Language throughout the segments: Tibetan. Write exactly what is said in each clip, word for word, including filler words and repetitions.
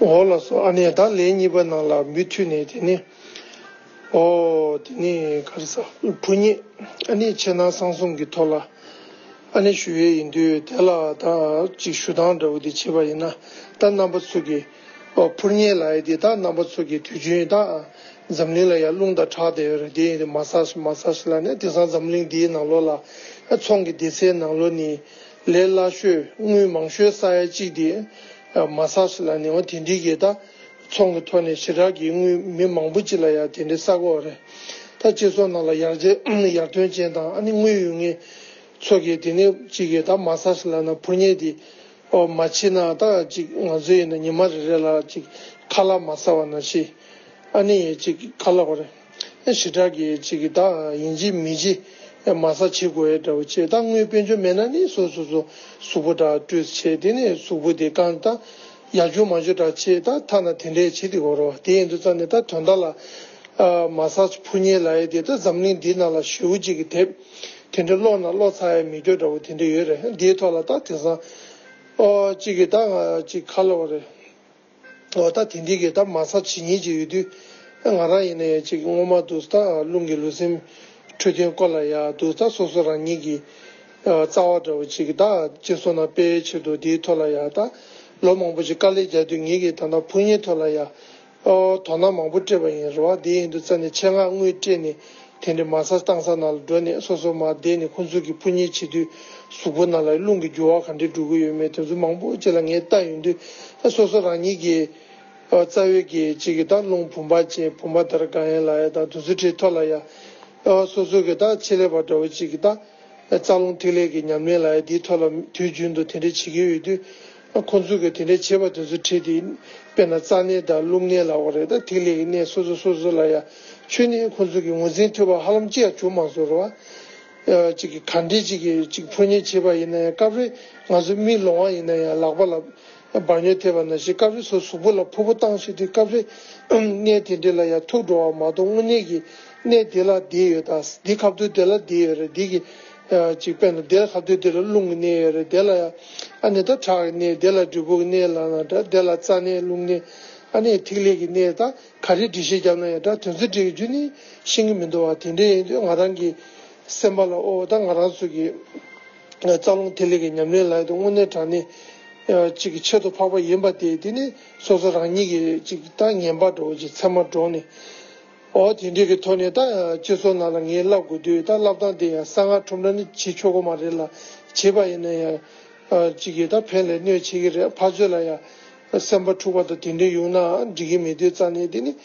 འོ་ལགས་སོ། ཨ་ནི་ད་ལན་གཉིས་པ་ནང་ལ་མུ་མཐུད་ནས་དེ་ནི། ཨོ་དེ་ནི་ག་རེ་ཟ། ཕུ་ཉེ་ཨ་ནི་ཆེ་ན་སང་སོང་གི་ཐོག་ལ་ཨ་ནི་ཞུ་ཡས་ཡིན་དུས། དེ་ལ་ད་ཅིག་ཞུ་སྟངས་འདྲ་བོ་དེ་བྱས་པ་ཡིན་ན། ད་རྣམ་པ་ཚོ་གི་ཨོ་ཕུ་ཉེ་ལབ་ཡས་དེ་ད་རྣམ་པ་ཚོ་གི་དུས་རྒྱུན་ད་འཛམ་གླིང་ལ་ཡང་རླུང་དང་གྲགས་བསྡད་ཡོད་རེད། དེ་ཡིན་དུས་མ་སཱ་ཇི་མ་སཱ་ཇི་ལབ་ནས། དེང་སང་འཛམ་གླིང་འདིའི་ནང་ལོགས་ལ་ཚོང་གི་སྡེ་ཚན་ནང་ལོགས་ནས་ལས་སླ་ཤོས་དངུལ་མང་ཤོས་བསགས་ཡས་གཅིག་དེ་མ་སཱ་ཇི་ལབ་ནས། འོ་དེ་འདྲའི་གི་ད་ཚོང་གི་ཐོག་ནས་ཞེ་དྲག་གི་དངུལ་མི་མང་པོ་ཅིག་ལ་ཡང་དེ་འདྲའི་བསགས་ཀྱི་ཡོད་རེད། ད་སྤྱི་ཚོགས་ནང་ལ་ཡར་རྒྱས་ཡར་ཐོན་ཅན་དང་ཨ་ནི་དངུལ་ཡོད་མཁན་ཚོ་གིས་དེ་ནས་ཅིག་གིས་ད་མ་སཱ་ཇི་ལབ་ན་ཕུ་ཉེ་དེ་ཨོ་མ་བྱེད་ན། ད་ཅིག་ང་ཚོ་ཡིན་ན་ཉི་མ་རེ་རེ་ལ་ཅིག་ཁ་ལག་མ་ཟ་བ་ནང་བཞིན། ཨ་ནི་ཅིག་ཁ་ལག་གོ་རེད། ཞེ་དྲག་གི་ཅིག་གི་ད་ཡིན་གཅིག་མིན་གཅིག་མ་སཱ་ཇི་བྱེད་དགོས་ཡ་འདྲ་བོ་བྱས། ད་དངུལ་དཔལ་འབྱོར་མེད་ན་ནི་སོ་སོ་སོ་གཟུགས་པོ་འདྲ་བཀྲུས་བྱས། དེ་ནས་གཟུགས་པོ་དེ་གང་ད་ཡར་རྒྱུག་མར་རྒྱུག་འདྲ་བྱས། ད་ཐ་ན་དེ་འདྲས་བྱེད་དེ་གོ་རོ། དེ་ཡིན་དུས་ཙང་ནས་ད་དོན་དག་ལ་ཨ་མ་སཱ་ཇི་ཕུ་ཉེ་ལབ་ཡས་དེ་ད་འཛམ་གླིང་འདིའི་ནང་ལ་ཞེ་པོ་ཅིག་གི་དེབ་དེ་འདྲས་ཀློག་ན་ཀློག་ཚར་ཡ་མེད་རྒྱུ་འདྲ་བོ་དེ་འདྲས་ཡོད་རེད། འདིའི་ཐོག་ལ་ད་དེང་སང་ཨོ་ཅིག་གི་ད་ང་ཅིག་ཁ་ལོ་བ་རེད། འོ་ད་དེ་འདྲའི་གི་ད་མ་སཱ་ཇི་བྱེད་མཁན་ཅིག་ཡོད་དུས། ང་རང་ཡིན་ན་ཡང་ཅིག་སྔོན་མ་དུས་ད་རླུང་གི་ལུས་སེམས་འཕྲོད་བསྟེན་སྐོར་ལ་ཡ་དུས་ད་སོ་སོ་རང་ཉིད་ཀྱི་ཨ་རྩ་བ་འདྲ་བོ་ཅིག་གི་ད་སྤྱི་ཚོགས་ནང་སྤེལ་ཆེད་དུ་དེའི་ཐོག་ལ་ཡ་ད་ལོ་མང་པོ་ཅིག་དཀའ་ལས་རྒྱག་དུས། ངེད་ཀྱིས་ད་ལྟ་ཕུ་ཉེ་ཐོག་ལ་ཡ་ཨོ་དོ་སྣང་མང་པོ་སྤྲད་པ་ཡིན་རེད་བ། དེ་ཡིན་དུས་ཙང་ནས་ཆེད་མངགས་དངུལ་སྤྲད་ནས་དེ་འདྲའི་མ་སཱ་ཇི་བཏང་ས་ནང་ལ་འགྲོ་ནས་སོ་སོ་མར་བསྡད་ནས་ཁོང་ཚོ་གི་ཕུ་ཉེ་བྱེད་དུས་གཟུགས་པོ་ནང་ལ་རླུང་གི་འགྱུར་བ་ག་འདྲས་འགྲོ་གི་ཡོད་མེད་དེ་ཚོ་མང་པོ་ཅིག་ལ་ངས་བལྟ་ཡོང་དུས། སོ་སོ་རང་ཉིད་ཀྱི་རྩ་བའི་གི་ཅིག་གི་ད་རླུང་བུམ་པ་ཅན། བུམ་པ་དར་གང་ཡིན་ལ་ཡ་དང་དེ་ཚོ་གྲས་ཐོག་ལ་ཡ་སོ་སོ་གི་ད་ཆེད་ལས་པ་འདྲ་བོ་ཅིག་གི་ད་རྩ་རླུང་ཐིག་ལེ་གི་ཉམས་ལེན་ལ་ཡ་དེའི་ཐོག་ལ་དུས་རྒྱུན་དུ་དེ་འདྲས་བྱེད་ཀྱི་ཡོད་དུས། ཁོང་ཚོ་གིས་དེ་འདྲས་བྱེད་པ་དེ་ཚོ་ཁྲིད་དེ། དཔེར་ན་རྩ་ནད་དང་རླུང་ནད་ལབ་པ་རེད། ད་ཐིག་ལེ་ཡི་ནད་སོ་སོ་སོ་སོ་ལ་ཡ་ཁྱོན་ནས་ཁོང་ཚོ་གིས་ངོས་འཛིན་ཐུབ་པ་ཧ་ལམ་ཅི་ཡང་བྱུང་མ་སོང་རེད་བ། ཨ་ཅིག་གིས་ག་འདྲས་ཅིག་གིས་ཅིག་ཕོ་ཉ་བྱེད་པ་ཡིན་ན་ཡང་། སྐབས་རེ་ང་ཚོ་མི་ལོང་བ་ཡིན་ན་ཡང་ལག་པ་ལ་སྦར་ཉོ་ཐེབས་པ་ནང་བཞིན་སྐབས་རེ་སོ་གཟུགས་པོ་ལ་ཕུར་བུ་བཏང་བྱེད་དུས་སྐབས་རེ་ནད་དེ་འདྲས་ལ་ཡ་ཐུག་འགྲོ་བ་མ་གཏོགས། དངོས་གནས་ཀྱི་ནད་དེ་ལ་བསྡད་ཡོད་ད། འདི་ཁ་ཐུག་དེ་ལ་བསྡད་ཡོད་རེད། འདི་གི་ཨ་ཅིག་དཔེར་ན་དེ་ལ་ཁ་ཐུག་དེ་ལ་རླུང་གི་ནད་ཡོད་རེད། དེ་ལ་ཡ་ཨ་ནི་ད་ཁྲག་གི་ནད། དེ་ལ་འབྲས་བུ་གི་ནད་ལབ་ན་འདྲ། དེ་ལ་རྩ་ནད་རླུང་ནད། ཨ་ནི་ཐིག་ལེ་གི་ནད། ད་ག་རེ་འགྲེལ་བཤད་བརྒྱབ་ན་ཡང་འདྲ། དོན་ཚན་འགྲིག་གི་རྒྱུ་ནི་ཤེས་ཀྱི་མི་འདུག་བ། དེ་འདྲ་ཡིན་དུས་ང་རང་གི་སེམས་པ་ལ་ཨོ་ད་ང་རང་ཚོ་གི་རྩ་རླུང་ཐིག་ལེ་གི་ཉམས་ལེན་ལ་ཡོད་དོ་དངོས་གནས་དྲང་གནས་ཅིག་གི་ཁྱད་དུ་འཕགས་པ་ཡིན་པ་དེ། དེ་ནི་སོ་སོ་རང་ཉིད་ཀྱི་ཅིག་ད་ངན་པ་འདྲ་བོ་ཅིག་མཚན་མ་འདྲོངས་ནས། ཨོ་དེ་འདྲའི་གི་ཐོག་ནས་ད་སྤྱི་ཚོགས་ནང་ལ་ངས་ལབ་དགོས་དུས། ད་ལབ་སྟངས་དེ་ཡང་གསང་སྔགས་ཁྲོམ་ར་ནི་བྱེད་ཆོག་གི་མ་རེད་ལ། བྱེད་པ་ཡིན་ན་ཡང་ཅིག་གིས་ད་ཕན་ལས་གནོད་བྱེད་ཀྱི་རེད། ཕར་ཚུར་ལ་ཡང་སེམས་པ་འཁྲུག་པ་དང་དེ་འདྲ་ཡོང་ན་འགྲིག་གི་མེད་དུས་ཙང་ནས། དེ་ནི་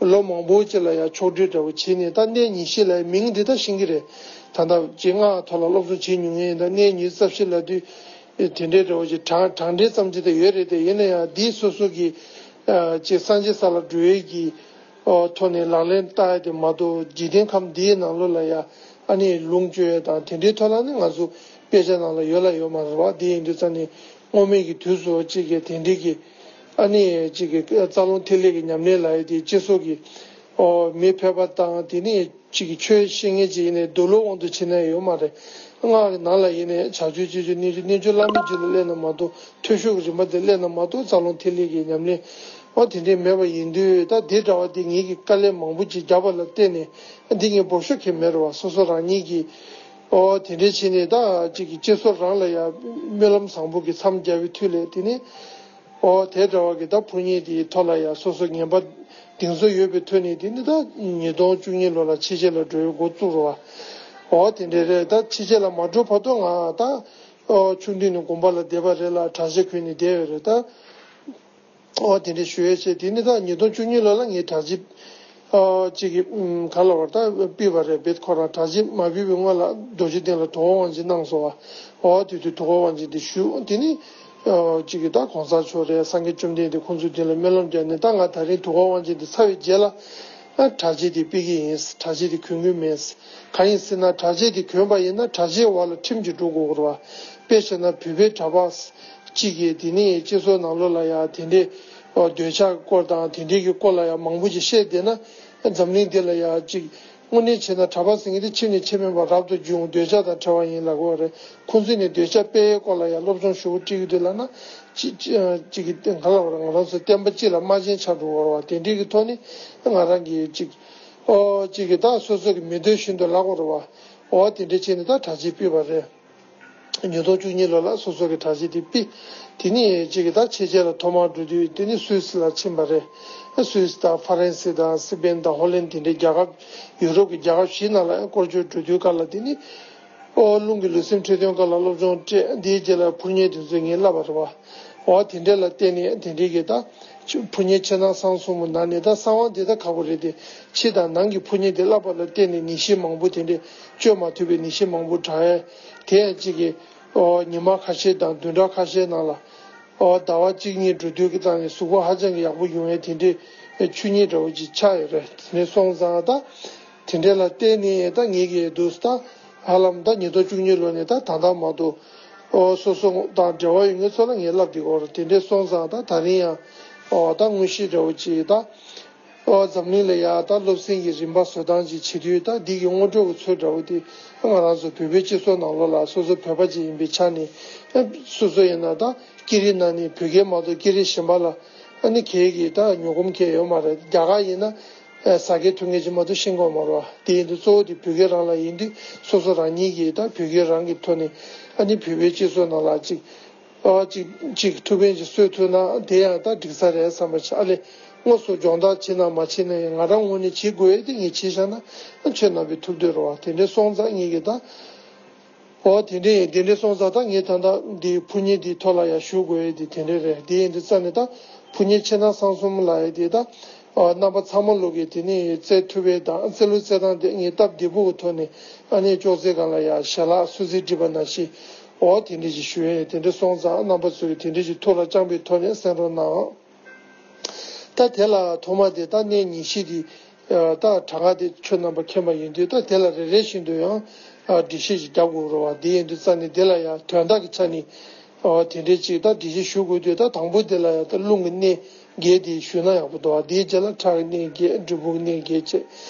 ལོ་མང་པོ་ཅིག་ལ་ཡང་ཕྱོགས་སྒྲིག་འདྲ་བོ་བྱས་ནས། ད་གནས་ཉི་ཤུ་ལ་མིང་འདི་ད་ཤེས་ཀྱི་རེད། ད་ལྟ་རྗེ་སྔགས་ཐོག་ལ་སློབ་གསོ་བྱེད་མྱོང་མཁན་ཡིན་ད། གནས་ཉི་ཤུ་རྩ་བཞི་ལ་དུས་དེ་འདྲའི་འདྲ་བོ་ཅིག་གྲངས་གྲངས་འདྲེན་ཙམ་ཅིག་ད་ཡོད་རེད་དེ། ཡིན་ན་ཡང་འདི་སོ་སོ་གི་ཅིག་སངས་རྒྱས་ས་ལ་འགྲོ་ཡས་ཀྱི་ཨོ་ཐོག་ནས་ལག་ལེན་བསྟར་ཡ་དེ་མ་གཏོགས། འཇིག་རྟེན་ཁམས་འདིའི་ནང་ལོགས་ལ་ཡ་ཨ་ནི་ལུང་སྤྱོད་ཡ་དང་དེ་འདྲའི་ཐོག་ལ་ནི་ང་ཚོ་དཔེ་ཆ་ནང་ལ་ཡོད་ལ་ཡོད་མ་རེད་བ། དེ་ཡིན་དུས་ཙང་ནི་སྔོན་མའི་གི་དུས་སུ་ཅིག་གི་དེ་འདྲའི་གི་ཨ་ནི་ཅིག་གི་རྩ་རླུང་ཐིག་ལེ་གི་ཉམས་ལེན་ལབ་ཡ་དེ་སྤྱི་ཚོགས་ཀྱི་ཨོ་མི་ཕལ་པ་དང་། དེ་ནི་ཅིག་གི་ཆོས་ཤེས་མཁན་ཅིག་ཡིན་ནའི་འདུལ་བའི་དབང་དུ་བྱས་ན་ཡོད་མ་རེད། སྔགས་ཀྱི་ནང་ལ་ཡིན་ནའི་བྱ་སྤྱོད་སྤྱོད་སྤྱོད་གནས་སྤྱོད་གནས་སྤྱོད་བླ་མེད་རྒྱུད་ལ་སླེབས་ན་མ་གཏོགས། མཐོ་ཤོས་ཀྱི་རིམ་པ་དེ་སླེབས་ན་མ་གཏོགས། རྩ་རླུང་ཐིག་ལེ་གི་ཉམས་ལེན་ཨོ་དེ་འདྲའི་མེད་པ་ཡིན་དུས། ད་དེ་འདྲ་བ་དེ་ངེད་ཀྱིས་དཀའ་ལས་མང་པོ་ཅིག་བརྒྱབ་པ་ལ་བརྟེན་ནས། འདི་ངས་འབོར་ཤོག་གི་མེད་རེད་བ། སོ་སོ་རང་ཉིད་ཀྱིས་ཨོ་དེ་འདྲའི་བྱས་ནས། ད་ཅིག་གི་སྤྱི་ཚོགས་རང་ལ་ཡང་སྨོན་ལམ་བཟང་པོ་གི་མཚམས་བརྒྱབ་པའི་མཐུ་ལས། དེ་ནི་ཨོ་དེ་འདྲ་བ་གི་ད་ཕོ་ཉས་དེའི་ཐོག་ལ་ཡང་སོ་སོ་ངན་པ་གདེང་ཚོད་ཡོད་པའི་ཐོག་ནས། དེ་ནི་ད་ཉིས་སྟོང་བཅུ་གཉིས་ལོ་ལ་ཕྱི་རྒྱལ་ལ་འགྲོ་བའི་འགོ་བཙུགས་རེད་བ། ཨོ་དེ་འདྲ་རེད། ད་ཕྱི་རྒྱལ་ལ་མ་འགྲོ་བར་དུ་ང་ད་ཨོ་ཆུང་དུས་ནས་དགོན་པ་ལ་བསྡད་པ་རེད་ལ། གྲྭ་ཆས་གོན་ནས་བསྡད་ཡོད་རེད་ད། ཨོ་དེ་འདྲ་ཞུ་ཡས་བྱས། དེ་ནི་ད་ཉིས་སྟོང་བཅུ་གཉིས་ལོ་ལ་ངས་གྲྭ་ཆས་ཨོ་ཅིག་གི་ཨུམ་ག་ལ་བར་ད་ཕུལ་བ་རེད། བེད་ཁོ་རང་གྲྭ་ཆས་མ་ཕུལ་བའི་སྔོན་ལ་རྡོ་རྗེ་གདན་ལ་དུས་འཁོར་དབང་ཆེན་གནང་སོང་བ། ཨོ་དེ་དུས་དུས་འཁོར་དབང་ཆེན་དེ་ཞུས། དེ་ནི་ཨོ་ཅིག་གི་ད་གོང་ས་མཆོག་རེད། སངས་རྒྱས་བཅོམ་ལྡན་འདས་ཁོང་ཚོའི་མདུན་ལ་སྨོན་ལམ་བརྒྱབ་ནས། ད་ང་ད་རིང་དུས་འཁོར་དབང་ཆེན་དེ་ཚར་བའི་རྗེས་ལ་ཨ་གྲྭ་ཆས་དེ་ཕུལ་གི་ཡིན། གྲྭ་ཆས་དེ་གོན་གི་མེད། གང་ཡིན་ཟེར་ན་གྲྭ་ཆས་དེ་གོན་པ་ཡིན་ན་གྲྭ་ཆས་འོག་ལ་ཁྲིམས་ཅིག་སྒྲུབ་དགོས་རེད་བ། དཔེ་བྱས་ན་བོད་པའི་གྲྭ་པ་གཅིག་གིས་དེ་ནས་སྤྱི་ཚོགས་ནང་ལོགས་ལ་ཡང་དེ་འདྲའི་འདོད་ཆགས་སྐོར་དང་དེ་འདྲའི་གི་སྐོར་ལ་ཡང་མང་པོ་ཅིག་བཤད་བསྡད་ན། འཛམ་གླིང་འདི་ལ་ཡང་ཅིག་ དངོས་གནས་བྱས་ན་གྲྭ་པ་ཟེར་མཁན་དེ་ཁྱིམ་ནས་ཁྱིམ་མེད་པར་རབ་ཏུ་བྱུང་འདོད་ཆགས་དང་བྲལ་བ་ཡིན་ལབ་དགོས་པ་རེད། ཁོང་ཚོས་ནི་འདོད་ཆགས་སྤེལ་ཡའི་སྐོར་ལ་ཡང་སློབ་སྦྱོང་ཞུ་བ་ཁྲིད་ཀྱི་འདུག་ལབ་ན། ཅི་ཅི་གི་ག་ལ་བར་ང་རང་ཚོ་བསྟན་པ་སྤྱི་ལ་རྨ་ཅན་ཆགས་འགྲོ་བ་རེད་བ། དེ་འདྲའི་གི་ཐོག་ནས་ང་རང་གིས་ཅིག་ཨོ་ཅིག་གི་ད་སོ་སོ་གི་མི་འདོད་བཞིན་དུ་ལབ་དགོས་རེད་བ། ཨོ་དེ་འདྲ་བྱས་ནས་ད་གྲྭ་ཆས་ཕུད་པ་རེད། ཉིས་སྟོང་བཅུ་གཉིས་ལོ་ལ་སོ་སོ་གི་གྲྭ་ཆས་དེ་ཕུད། དེ་ནས་ཅིག་གི་ད་ཕྱི་རྒྱལ་ལ་ཐོག་མར་འགྲོ་དུས་དེ་ནི་སུད་སི་ལ་ཕྱིན་པ་རེད། སུད་སི་དང་ཧྥ་རན་སི་དང་སི་པན་དང་ཧོ་ལན་དེ་འདྲའི་རྒྱལ་ཁབ། ཡུ་རོབ་ཀྱི་རྒྱལ་ཁབ་བཞི་ནང་ལ་སྐོར་སྐྱོད་འགྲོ་དུས་སྐབས་ལ་དེ་ནི། ཨོ་རླུང་གི་ལུས་སེམས་འཕྲོད་བསྟེན་སྐོར་ལ་སློབ་སྦྱོང་སྤྲད། དེའི་རྗེས་ལ་ཕུར་མཉེ་དེ་ཚོས་ངས་བསླབས་པ་རེད་བ། ཨོ་དེ་འདྲ་ལ་བརྟེན་ནས་དེ་འདྲའི་གི་ད་ཕུར་མཉེ་ཕྱི་ནང་གསང་གསུམ་པོ་ནང་ནས་ད་གསང་བ་འདི་ད་ཁག་པོ་རེད་དེ། ཕྱི་དང་ནང་གི་ཕུར་མཉེ་དེ་བསླབས་པ་ལ་བརྟེན་ནས་ནད་གཞི་མང་པོ་དེ་འདྲས་བཅོས་མ་ཐུབ་པའི་ནད་གཞི་མང་པོ་དྲག་ཡས། དེ་ཡང་གཅིག་གི་ཨོ་ཉི་མ་ཁ་ཤས་དང་བདུན་ཕྲག་ཁ་ཤས་ནང་ལ་ཨོ་ཟླ་བ་གཅིག་གཉིས་འགྲོ་དུས་ཀྱི་སྟེང་ནས་གཟུགས་པོ་ཧ་ཅང་གི་ཡག་པོ་ཡོང་ཡས་དེ་འདྲས་ཆོས་ཉིད་འདྲ་བོ་ཅིག་ཆགས་ཡོད་རེད། དེ་ནས་སོང་ཙང་ད། དེ་འདྲ་ལ་བརྟེན་ནས་ད་ངེད་ཀྱི་འདུག་ད་ཧ་ལམ་ད་ཉིས་སྟོང་བཅུ་གཉིས་ལོ་ནས་ད་ད་ལྟ་མ་གཏོགས་ཨོ་སོ་སོ་དང་འབྲེལ་བ་ཡོད་མཁན་ཚོ་ལ་ངས་བསླབ་བསྡད་ཀྱི་ཡོད་རེད། དེ་འདྲ་སོང་ཙང་ད་ད་རིང་ཡང་ཨོ་ད་དངོས་གཞི་འདྲ་བོ་ཅིག་ད་ཨོ་འཛམ་གླིང་ལ་ཡ་ད་སློབ་ཚན་གྱི་རིམ་པ་བཟོ་སྟངས་ཅིག་བྱེད་དུས་ད་འདི་གི་སྔོན་འགྲོ་གི་ཚུལ་འདྲ་བོ་དེ་ང་རང་ཚོ་བོད་པའི་སྤྱི་ཚོགས་ནང་ལོགས་ལ་སོ་སོ་བོད་པ་ཅིག་ཡིན་པའི་ཆ་ནས་སོ་སོ་ཡིན་ན་ད་ཀི་རི་ནང་ནས་བོད་སྐད་མ་གཏོགས་ཀི་རི་གཞན་པ་ལ་ཨ་ནི་གལ་གྱི་ད་ཉོ་གོམ་གལ་ཡོད་མ་རེད། རྒྱ་གར་ཡིན་ན། ཟ་མཁན་འཐུང་མཁན་ཅིག་མ་གཏོགས་ཤེས་ཀྱི་ཡོད་མ་རེད་བ། དེ་ཡིན་དུས་གཙོ་བོ་དེ་བོད་སྐད་རང་ལ་ཡིན་དུས་སོ་སོ་རང་ཉིད་ཀྱིས་ད་བོད་སྐད་རང་གི་ཐོག་ནས་ཨ་ནི་བོད་པའི་སྤྱི་ཚོགས་ནང་ལ་ཅིག་ཨ་ཅིག་ཅིག་ཐུགས་ཕན་ཅིག་གསོས་ཐུབ་ན་དེ་ཡང་ད་འགྲིག་ས་རེད་བསམ་པ་ཆགས། ཨ་ལས་དངོས་སུ་སྦྱོང་བརྡར་བྱེད་ན་མ་བྱེད་ན་ཡང་ང་རང་ངོས་ནས་བྱེད་དགོས་ཡས་དེ་ངས་བྱས་བཞག་ན་ཨ་ཁྱོད་རྣམ་པས་ཐུབ་འདོད་རེད་བ། དེ་འདྲ་སོང་ཙང་ངེད་ཀྱིས་ད། ཨོ་དེ་འདྲ་ཡིན། དེ་འདྲ་སོང་ཙང་ད་ངས་ད་ལྟ་འདི་ཕུར་མཉེ་འདིའི་ཐོག་ལ་ཡང་ཞུ་དགོས་ཡས་དེ་དེ་འདྲ་རེད། དེ་ཡིན་དུས་ཙ་ནས་ད་ཕུར་མཉེ་ཕྱི་ནང་གསང་གསུམ་ལབ་ཡས་དེ་ད་ཨོ་རྣམ་པ་ཚང་མ་ལོག་གིས་དེ་ནས་རྩེད་ཐུབ་པའི་དང་རྩེད་ལུགས་རྩེད་སྟངས་དེ་ངས་སྟབས་བདེ་པོ་གི་ཐོག་ནས་ཨ་ནི་ཅོག་ཙེ་སྒང་ལ་ཡང་ཞལ་ལག་སུད་སི་སྒྲིག་པ་ནང་བཞིན་ཨོ་དེ་འདྲ་ཞིག་ཞུ་ཡས། དེ་འདྲ་སོང་ཙང་རྣམ་པ་ཚོས་དེ་འདྲ་ཞིག་ཐུགས་ལ་བཅངས་པའི་ཐོག་ནས་གསན་རོགས་གནང་། ད་དེ་ལ་ཐོག་མ་དེ་ད་གནས་ཉི་ཤུ་དེ་ད་གྲངས་ཀ་དེ་ཁྱོད་རྣམ་པ་མཁྱེན་པ་ཡིན་དུས་ད་དེ་ལ་རེ་རེ་བཞིན་དུ་ཡང་འགྲེལ་བཤད་ཅིག་རྒྱབ་དགོས་རེད་བ། དེ་ཡིན་དུས་རྩ་ནས་དེ་ལ་ཡང་དོན་དག་གི་ཆ་ནས་དེ་འདྲའི་ཅིག་ད་འགྲེལ་བཤད་ཞུ་དགོས་དུས་ད་དང་པོ་དེ་ལ་ཡང་ད་རླུང་གི་གནས་བརྒྱད་དེ་ཞུས་ན་ཡག་པོ་འདུག་བ། དེའི་རྗེས་ལ་ཁྲག་གི་གནས་བརྒྱད། འབྲས་བུ་གི་གནས་བརྒྱད་བཅས།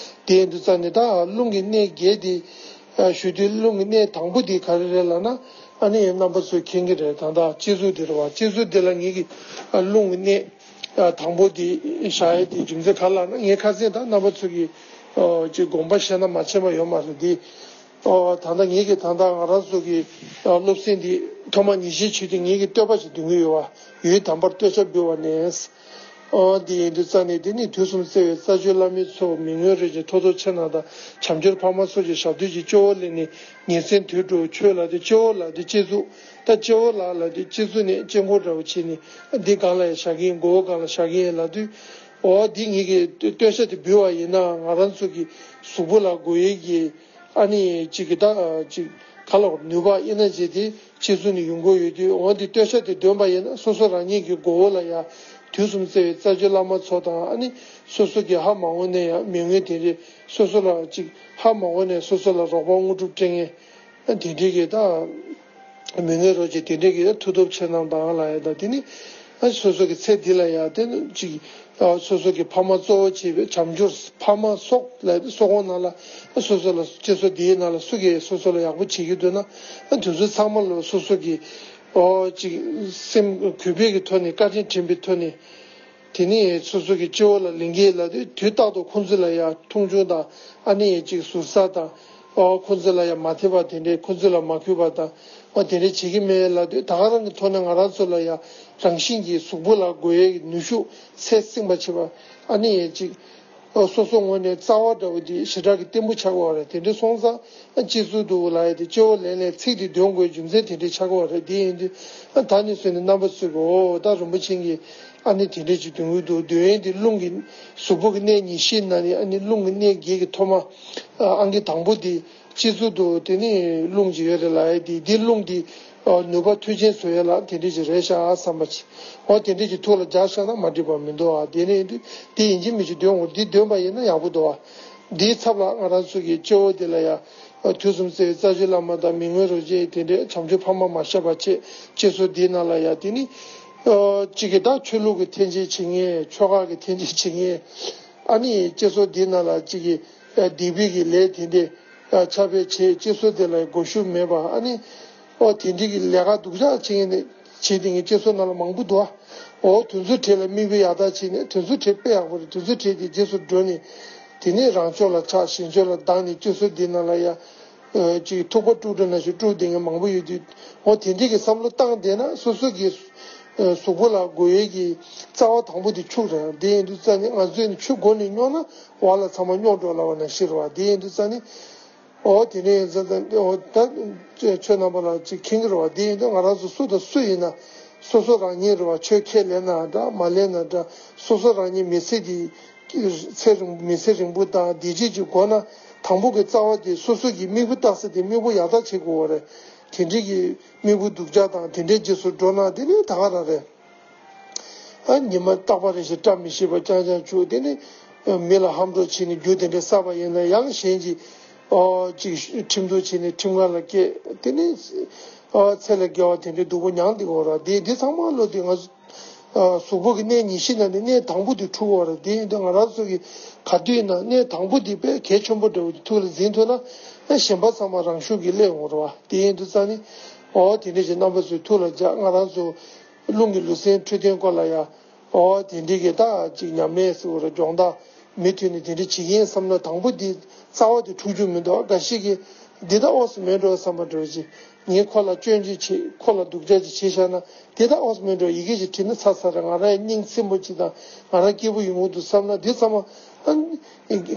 དེ་ཡིན་དུས་རྩ་ནས་ད་རླུང་གི་གནས་བརྒྱད་དེ་ཞུ་དུས་རླུང་གི་གནས་དང་པོ་དེ་ག་རེ་རེད་ལབ་ན་ཨ་ནི་རྣམ་པ་ཚོས་མཁྱེན་གྱི་རེད། ད་ད་སྤྱི་གཙུག་དེ་རེད་བ། སྤྱི་གཙུག་དེ་ལ་ངེད་ཀྱི་རླུང་གི་གནས། དང་པོ་དེ་བཞག་ཡས་དེ་རྒྱུ་མཚན་ག་རེ་ལབ་ན་ངས་ཁ་སང་ད་རྣམ་པ་ཚོ་གི་ཅིག་དགོངས་པ་བཞེས་ན་མ་བྱས་པ་ཡོད་མ་རེད་དེ། ད་ལྟ་ངེད་ཀྱི་ད་ལྟ་ང་རང་ཚོ་གི་སློབ་ཚན་འདི་ཐོག་མ་ཉིན་བཞིན་བྱེད་དུས་ངེད་ཀྱི་བསྟོད་པ་ཞིག་འདོན་གྱི་ཡོད་བ། ཡུལ་དམ་པར་བསྟོད་ཕྱག་འབུལ་བ་ནས། འདི་ཡིན་དུས་རྩ་ནས་འདི་ནི་དུས་གསུམ་བརྩེ་བའི་རྩ་བརྒྱུད་བླ་མའི་ཚོགས། མི་མངོན་རིགས་ཀྱི་མཐུ་སྟོབས་ཆེ་རྣམས་དང་། བྱམས་སྦྱོར་འཕགས་མ་སོགས་ཀྱི་ཞབས་རྡུལ་གྱིས། སྤྱི་བོར་ལེན་ནས་ཉིན་མཚན་དུས་དྲུག་མཆོད་ལགས་ཏེ། སྤྱི་བོར་ལགས་ཏེ་སྤྱི་གཙུག་ད་སྤྱི་བོར་ལགས་ལགས་ཏེ་སྤྱི་གཙུག་ནས་དཀྱིལ་འཁོར་འདྲ་བོ་བྱས་ནས་འདི་སྒང་ལ་ཡང་བཞག་གི་ཡིན། མགོ་བོ་སྒང་ལ་བཞག་གི་ཡིན་ལབ་དུས། འོ་འདི་ངེད་ཀྱིས་བསྟོད་བཤགས་དེ་འབུལ་བ་ཡིན་ན་ང་རང་ཚོ་གི་གཟུགས་པོ་ལ་དགོས་ཡས་ཀྱི་ཨ་ནི་གཅིག་གི་ད་གཅིག་ག་ལ་ནུས་པ་ཨེ་ནར་ཇི་དེ་སྤྱི་གཙུག་ནས་ཡོང་གི་ཡོད་དུས། འོ་འདི་བསྟོད་བཤགས་དེ་འདོན་པ་ཡིན་ན་སོ་སོ་རང་ཉིད་ཀྱི་མགོ་བོ་ལ་ཡང་དུས་གསུམ་བརྩེ་བའི་རྩ་བརྒྱུད་བླ་མ་ཚོ་དང་། ཨ་ནི་སོ་སོ་གི་ཧ་མ་གོ་ནས་ཡང་མི་མངོན་དེ་རེད། སོ་སོ་ལ་ཅིག་ཧ་མ་གོ་ནས་སོ་སོ་ལ་རོགས་པ་དངོས་གྲུབ་སྤྲད་མཁན་དེ་འདྲའི་གི་ད་མི་མངོན་རིགས་ཀྱི་དེ་འདྲའི་གི་མཐུ་སྟོབས་ཆེ་རྣམས་དང་ལབ་ཡ་ད། དེ་ནི་ཨ་སོ་སོ་གི་ཚེ་འདི་ལ་ཡང་དེ་ནི་ཅིག་ཨ་སོ་སོ་གི་ཕ་མ་གཙོ་བོ་བྱས་པའི་བྱམས་སྦྱོར། ཕ་མ་སོགས་ལ་སོག་ཁོངས་ནང་ལ་སོ་སོ་ལ་སྤྱི་ཚོགས་འདིའི་ནང་ལ་སུ་གིས་སོ་སོ་ལ་ཡག་པོ་བྱེད་ཀྱི་འདུག་ན། ཨ་དེ་ཚོ་ཚང་མ་ལ་སོ་སོ་གི་ཨོ་ཅིག་སེམས་གུས་པའི་གི་ཐོག་ནས་བཀའ་དྲིན་དྲན་པའི་ཐོག་ནས། དེ་ནས་སོ་སོ་གི་སྤྱི་བོ་ལ་ལིང་གེ་ལབ་དུས་དུས་རྟག་ཏུ་ཁོང་ཚོ་ལ་ཡང་མཐོང་ཆུང་དང་། ཨ་ནི་ཅིག་ཟུར་ཟ་དང་། ཨོ་ཁོང་ཚོ་ལ་ཡང་མ་འཐད་པ་དེ་འདྲས། ཁོང་ཚོ་ལ་མ་གུས་པ་དང་། ཨོ་དེ་འདྲས་བྱེད་ཀྱི་མེད་ལབ་དུས་ད་ག་རང་གི་ཐོག་ནས་ང་རང་ཚོ་ལ་ཡང་རང་བཞིན་གྱིས་གཟུགས་པོ་ལ་དགོས་ཡས་ནུས་ཤུགས་ཚད་བསྲིང་བ་བྱེད་པ། ཨ་ནི་ཅིག་ཨོ་སོ་སོ་ངོས་ནས་རྩ་བ་འདྲ་བོ་དེ་ཞེ་དྲག་གི་བརྟན་པོ་ཆགས་ཀྱི་ཡོད་རེད། དེ་འདྲས་སོང་ཙང་ཨ་སྤྱི་གཙུག་ཏུ་ལབ་ཡས་དེ་སྤྱི་བོར་ལེན་ལེན་ཚིག་དེ་འདོན་དགོས་རྒྱུ་མཚན་དེ་འདྲས་ཆགས་ཀྱི་ཡོད་རེད། དེ་ཡིན་དུས་ཨ་ད་ནི་སོང་ནས་རྣམ་པ་ཚོས་གི་ཨོ་ད་རིན་པོ་ཆེ་གིས་ཨ་ནི་དེ་འདྲས་ཅིག་འདོན་གྱི་འདུག་འདོན་ཡས་དེ་རླུང་གི་གཟུགས་པོ་གི་གནས་ཉི་ཤུའི་ནང་ནས་ཨ་ནི་རླུང་གི་གནས་བརྒྱད་ཀྱི་ཐོག་མ་ཨང་ཀི་དང་པོ་དེ་སྤྱི་གཙུག་ཏུ་དེ་ནི་རླུང་ཅིག་ཡོད་རེད་ལབ་ཡས་དེ། དེ་རླུང་དེ་ནུས་པ་མཐུ་ཆེན་བཟོ་ཡས་ལ་དེ་འདྲས་ཅིག་རེད་ཤག་བསམ་པ་ཅིག་ཨོ་དེ་འདྲས་ཅིག་ཐུགས་ལ་འཇགས་བཞག་ན་མ་འགྲིག་པ་མི་འདུག་ཨ། དེ་ནས་དེ་ཡིན་གཅིག་མིན་གཅིག་འདོན་དགོས། དེ་འདོན་པ་ཡིན་ན་ཡག་པོ་འདུག་ཨ། དེའི་ཚབ་ལ་ང་རང་ཚོ་གི་སྤྱི་བོ་དེ་ལ་ཡ་དུས་གསུམ་བརྩེ་བའི་རྩ་བརྒྱུད་བླ་མ་དང་མི་མངོན་རིན་པོ་ཆེ་དེ་འདྲས་བྱམས་ཆོས་འཕགས་མ་མ་ཤེས་པ་བཅས་སྤྱི་ཚོགས་འདིའི་ནང་ལ་ཡ་དེ་ནི་ཨོ་གཅིག་གི་ད་ཆོས་ལུགས་ཀྱི་འཐེན་འཁྱེར་བྱེད་མཁན། ཆོལ་ཁ་གི་འཐེན་འཁྱེར་བྱེད་མཁན། ཨ་ནི་སྤྱི་ཚོགས་འདིའི་ནང་ལ་གཅིག་གི་ སྡིག་པའི་གི་ལས་དེ་འདྲའི་ཕྱག་དཔེ་བྱས་སྤྱི་ཚོགས་དེ་ལ་དགོས་ཤུགས་མེད་པ། ཨ་ནི་ཨོ་དེ་འདྲའི་གི་ལས་ཀ་སྡུག་ཅག་བྱེད་མཁན་ནི་བྱེད་དེ་ངའི་སྤྱི་ཚོགས་ནང་ལ་མང་པོ་འདུག་ཨ། ཨོ་དེ་ཚོའི་གྲས་ལ་མིག་དཔེ་ཡག་ཐག་བྱས་ནས་དེ་ཚོའི་གྲས་དཔེ་ཡག་པོ་རེད། དེ་ཚོའི་གྲས་དེ་རྗེས་སུ་འགྲོ་ནས་དེ་ནས་རང་ཕྱོགས་ལ་ཆགས་གཞན་ཕྱོགས་ལ་སྡང་ནས་སྤྱི་ཚོགས་འདི་ནང་ལ་ཡ་ཅིག་ཐུག་པ་དཀྲུག་དཀྲུག་ན་ཞིག་དཀྲུག་བསྡད་མཁན་མང་པོ་ཡོད་དུས། འོ་དེ་འདྲའི་གི་བསམ་བློ་བཏང་བསྡད་ན་སོ་སོ་གི་གཟུགས་པོ་ལ་འགོས་ཡས་ཀྱི་རྩ་བ་དང་པོ་དེ་ཕྱུགས་རེད། དེ་ཡིན་དུས་རྩ་ནས་ང་ཚོས་ནི་ཆུ་འགོ་ནས་རྙོག་ན་བར་ལ་ཚང་མ་རྙོག་འགྲོ་ལབ་པ་ནང་བཞིན་རེད་བ། དེ་ཡིན་དུས་རྩ་ནས་འོ་དེ་ནས་ཡིན་ཙང་ད་འོ་ད་ཁྱོད་རྣམ་པ་ལ་ཅིག་མཁྱེན་གྱི་རེད་བ། དེ་ཡིན་དུས་ང་རང་ཚོ་སུ་དང་སུ་ཡིན་ན་སོ་སོ་རང་ཉིད་རེད་བ། ཆོས་ཁས་ལེན་ན་འདྲ་མ་ལེན་ན་འདྲ། སོ་སོ་རང་ཉིད་མི་ཚེ་འདི་ཚེ་རིང་མི་ཚེ་རིང་པོ་དང་བདེ་སྐྱིད་ཀྱི་སྒོ་ན་དང་པོ་གི་རྩ་བ་དེ་སོ་སོ་གི་མིག་དཔེ་ལྟ་ས་དེ་མིག་དཔེ་ཡག་ཐག་བྱེད་དགོས་པ་རེད། དེ་འདྲའི་གི་མིག་དཔེ་སྡུག་ཅག་དང་དེ་འདྲའི་རྗེས་སུ་འགྲོ་ན་དེ་ནི་ད་ག་རང་རེད། ཨ་ཉི་མ་རྟག་པ་རེ་ཞིག་བཀྲ་མི་ཤིས་པ་རྐྱང་རྐྱང་བྱུང་། དེ་ནི་མི་ལ་ཧམ་འགྲོ་བྱས་ནས་རྒྱུ་དེ་འདྲ་བསགས་པ་ཡིན་ན་ཡང་གཞན་གྱིས་ཨོ་ཅིག་ཁྲིམས་གཏུག་བྱས་ནས་ཁྲིམས་ཁང་ལ་སྐྱེལ། དེ་ནི་ཨོ་ཚེ་ལས་བརྒལ་བ་དེ་འདྲའི་སྡུག་པོ་མྱངས་བསྡད་ཀྱི་ཡོད་རེད། དེ་དེ་ཚང་མ་བློ་དེ་ང་ཚོ་གཟུགས་པོ་གི་གནས་ཉི་ཤུ་ནང་ནས་གནས་དང་པོ་དེ་འཁྲུག་གི་ཡོད་རེད། དེ་ཡིན་དུས་ང་རང་ཚོ་གི་ག་དུས་ཡིན་ན་གནས་དང་པོ་དེ་དཔེ་གལ་ཆེན་པོ་འདྲ་བོ་དེ་ཐུགས་ལ་འཛིན་ཐུབ་ན་ཨ་གཞན་པ་ཚང་མ་རང་ཤུགས་ཀྱིས་སླེབས་ཡོང་གི་རེད་བ། དེ་ཡིན་དུས་རྩ་ནི་ཨོ་དེ་འདྲ་ཞིག་རྣམ་པ་ཚོས་ཐུགས་ལ་འཇགས། ང་རང་ཚོ་རླུང་གི་ལུས་སེམས་འཕྲོད་བསྟེན་སྐོར་ལ་ཡ་ཨོ་དེ་འདྲའི་གི་ད་ཅིག་ཉམས་ལེན་ཟེར་བ་རེད། སྦྱོང་བརྡར་མུ་མཐུད་ནས་དེ་འདྲ་བྱེད་ཀྱི་ཡིན་བསམ་ན་དང་པོ་འདི་རྩ་བ་དེ་འཁྲུག་རྒྱུ་མི་འདུག་འགའ་ཞིག་གིས་འདི་ད་ཨོ་སི་མེད་འགྲོ་བསམ་པ་འདྲ་བོ་ཅིག་ངས་ཁོ་ལ་སྐྱོན་བརྗོད་བྱེད། ཁོ་ལ་སྡུག་ཅག་ཅིག་བྱས་བཞག་ན་དེ་ད་ཨོ་སི་མེད་འགྲོ། ཡི་གེ་ཅིག་བྲིས་ན་ཚར་ཚར་རེད། ང་རང་སྙིང་ཚིམ་པོ་ཅིག་དང་ང་རང་སྐྱིད་པོ་ཡོང་གི་འདུག་བསམ་ན་འདི་ཚང་མ་ཨ་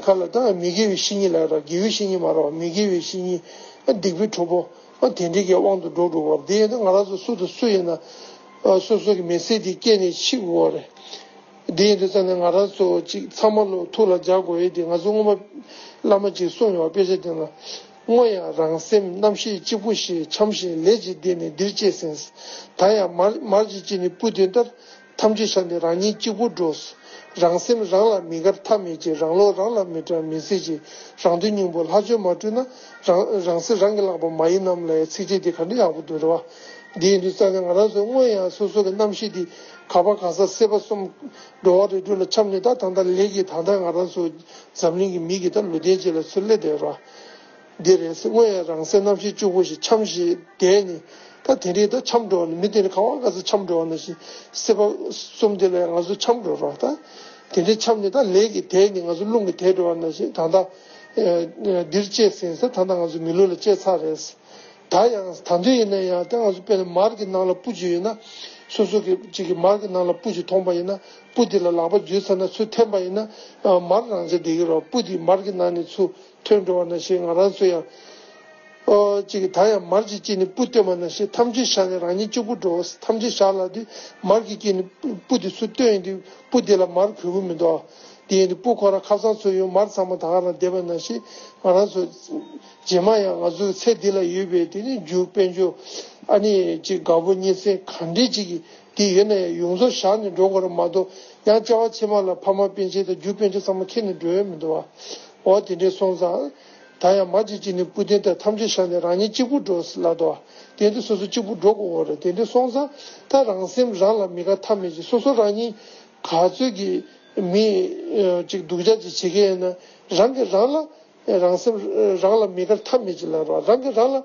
ཁ་ལ་ད་མི་དགེ་བའི་བཤེས་གཉེན་ལབ་ར། དགེ་བའི་བཤེས་གཉེན་མ་རེད་བ། མི་དགེ་བའི་བཤེས་གཉེན་ཨ་སྡིག་པའི་གྲོགས་པོ་ཨ་དེ་འདྲའི་གི་དབང་དུ་འགྲོ་འགྲོ་བར། དེ་ཡིན་ན་ང་རང་ཚོ་སུ་དང་སུ་ཡིན་ན་ཨ་སོ་སོ་གི་མི་ཚེ་འདི་སྐྱེལ་ནས་འཆི་དགོས་པ་རེད། འདི་ཡིན་དུས་ཙང་ནས་ང་རང་ཚོ་གཅིག་ཚང་མ་ལོ་ཐུགས་ལ་འཇགས་དགོས་ཡས་དེ་ང་ཚོ་སྔོན་མ་བླ་མ་གཅིག་གསུངས་ཡོད་པ། དཔེ་ཆ་དེ་ལ་སྔོན་ཡང་རང་སེམས་རྣམ་ཤེས་གཅིག་པུ་ཞེས། འཁྱམས་ཤིང་ལས་ཀྱིས་བདས་ནས་འདིར་སྐྱེས་ཟིན། ད་ཡང་མར་མར་གྱི་དཀྱིལ་ནས་སྤུ་བཏོན་ལྟར། ཐམས་ཅད་ཤར་ནས་རང་ཉིད་གཅིག་པུར་འགྲོ། རང་སེམས་རང་ལ་མི་དགར་ཐབས་མེད་ཅིང་། རང་བློ་རང་ལ་མི་དྲན་མི་སྲིད་ཅིང་། རང་དོན་སྙིང་པོ་ལྷག་སྤྱོད་མ་བསྒྲུབས་ན། རང་རང་སེམས་རང་གིས་བརླག་པ་མ་ཡིན་ནམ་ལབ་ཡའི་ཚིགས་བཅད་དེ་ག་འདྲ་ཡག་པོ་འདུག་རེད་བ། འདི་ཡིན་དུས་ཙང་ནས་ང་རང་ཚོ་སྔོན་ཡང་སོ་སོ་གི་རྣམ་ཤེས་འདི་ག་པ་ག་ས་སྲེད་པ་གསུམ་འགྲོ་བ་རིགས་དྲུག་ལ་འཁྱམས་ནས། ད་ད་ལྟ་ལས་ཀྱིས་ད་ལྟ་ང་རང་ཚོ་འཛམ་གླིང་གི་མི་གི་ད་ལུས་རྟེན་ཅིག་ལ་ཚུར་སླེབས་བསྡད་ར། འདི་རེད་ཟེར། སྔོན་ཡང་རང་སེམས་རྣམ་ཤེས་གཅིག་པུ་ཞིག་འཁྱམས་ཤིང་བསྡད་ནས། ད་དེ་འདྲའི་ད་འཁྱམས་འགྲོ་བ་ནི་མི་དེ་ནི་ག་བ་ག་ས་འཁྱམས་འགྲོ་བ་ནང་བཞིན་སྲེད་པ་གསུམ་དེ་ལ་ཡང་ང་ཚོ་འཁྱམས་འགྲོ་ར། ད་དེ་འདྲའི་འཁྱམས་ནས་ད་ལས་ཀྱིས་དེད་ནས་ང་ཚོ་རླུང་གིས་དེད་འགྲོ་བ་ནང་བཞིན་ད་ལྟ་འདིར་སྐྱེས་ཟིན་ཟེར། ད་ལྟ་ང་ཚོ་མི་ལུས་ལ་སྐྱེས་ཚར་རེད། ད་ཡང་ད་དུང་ཡིན་ན་ཡང་ད་ང་ཚོ་དཔེར་ན་མར་གྱི་ནང་ལ་སྤུ་ཅིག་ཡོད་ན། སོ་སོ་གི་ཅིག་གི་མར་གྱི་ནང་ལ་སྤུ་ཅིག་མཐོང་པ་ཡིན་ན། སྤུ་དེ་ལ་ལག་པ་འཛུལ་ཚར་ན་ཚུར་འཐེན་པ་ཡིན་ན་མར་རང་ཆ་བསྡད་ཀྱི་རེད། སྤུ་དེ་མར་གྱི་ནང་ནས་ཚུར་ཐོན་འགྲོ་བ་ནང་བཞིན་ང་རང་ཚོ་ཡང་ཨོ་ཅིག་གི་ད་ཡང་མར་གྱི་དཀྱིལ་ནས་སྤུ་བཏོན་པ་ནང་བཞིན། ཐམས་ཅད་ཤར་ནས་རང་ཉིད་གཅིག་པུར་འགྲོ། ཐམས་ཅད་ཤར་ལ་དེ་མར་གྱི་དཀྱིལ་ནས་སྤུ་དེ་ཚུར་བཏོན་ཡིན་དུས་སྤུ་དེ་ལ་མར་གོས་ཀྱི་མི་འདུག་དེ་ཡིན་དུས་སྤུ་ཁོ་རང་ཁ་སང་ཚུར་ཡོང་། མར་ཚང་མ་ད་ག་རང་བསྡད་པ་ནང་བཞིན་ང་རང་ཚོ་རྗེས་མ་ཡང་ང་ཚོའི་ཚེ་འདི་ལ་ཡོད་པའི་དེ་ནི་རྒྱུ་དཔལ་འབྱོར་ཨ་ནི་ཅིག་དགའ་པོ་གཉེན་ཚན་ག་འདྲས་ཅིག་གི་དེ་ཡོད་ན་ཡང་ཡོངས་རྫོགས་བཞག་ནས་འགྲོ་དགོས་རེད་མ་གཏོགས། ཡང་བསྐལ་པ་ཕྱི་མ་ལ་ཕ་མ་སྤུན་མཆེད་དང་རྒྱུ་དཔལ་འབྱོར་ཚང་མ་ཁྱེར་ནས་འགྲོ་ཡ་མི་འདུག་བ། འོ་དེ་འདྲས་སོང་ཙང་། ད་ཡང་མར་གྱི་དཀྱིལ་ནས་སྤུ་ལྡན་དང་ཐམས་ཅད་ཤར་ནས་རང་ཉིད་གཅིག་པུར་འགྲོ་ལབ་འདུག་བ། དེ་འདྲས་སོ་སོ་གཅིག་པུར་འགྲོ་དགོས་རེད། དེ་འདྲས་སོང་ཙང་ད་རང་སེམས་རང་ལ་མི་དགའ་ཐབས་མེད་ཅིང་། སོ་སོ་རང་ཉིད་ག་ཚོད་ཀྱི་མི་ཅིག་སྡུག་ཅག་ཅིག་བྱེད་མཁན་ཡིན་ན་རང་གིས་རང་ལ་རང་སེམས་རང་ལ་མི་དགར་ཐབས་མེད་ཅིག་ལབ་རོགས། རང་གིས་རང་ལ་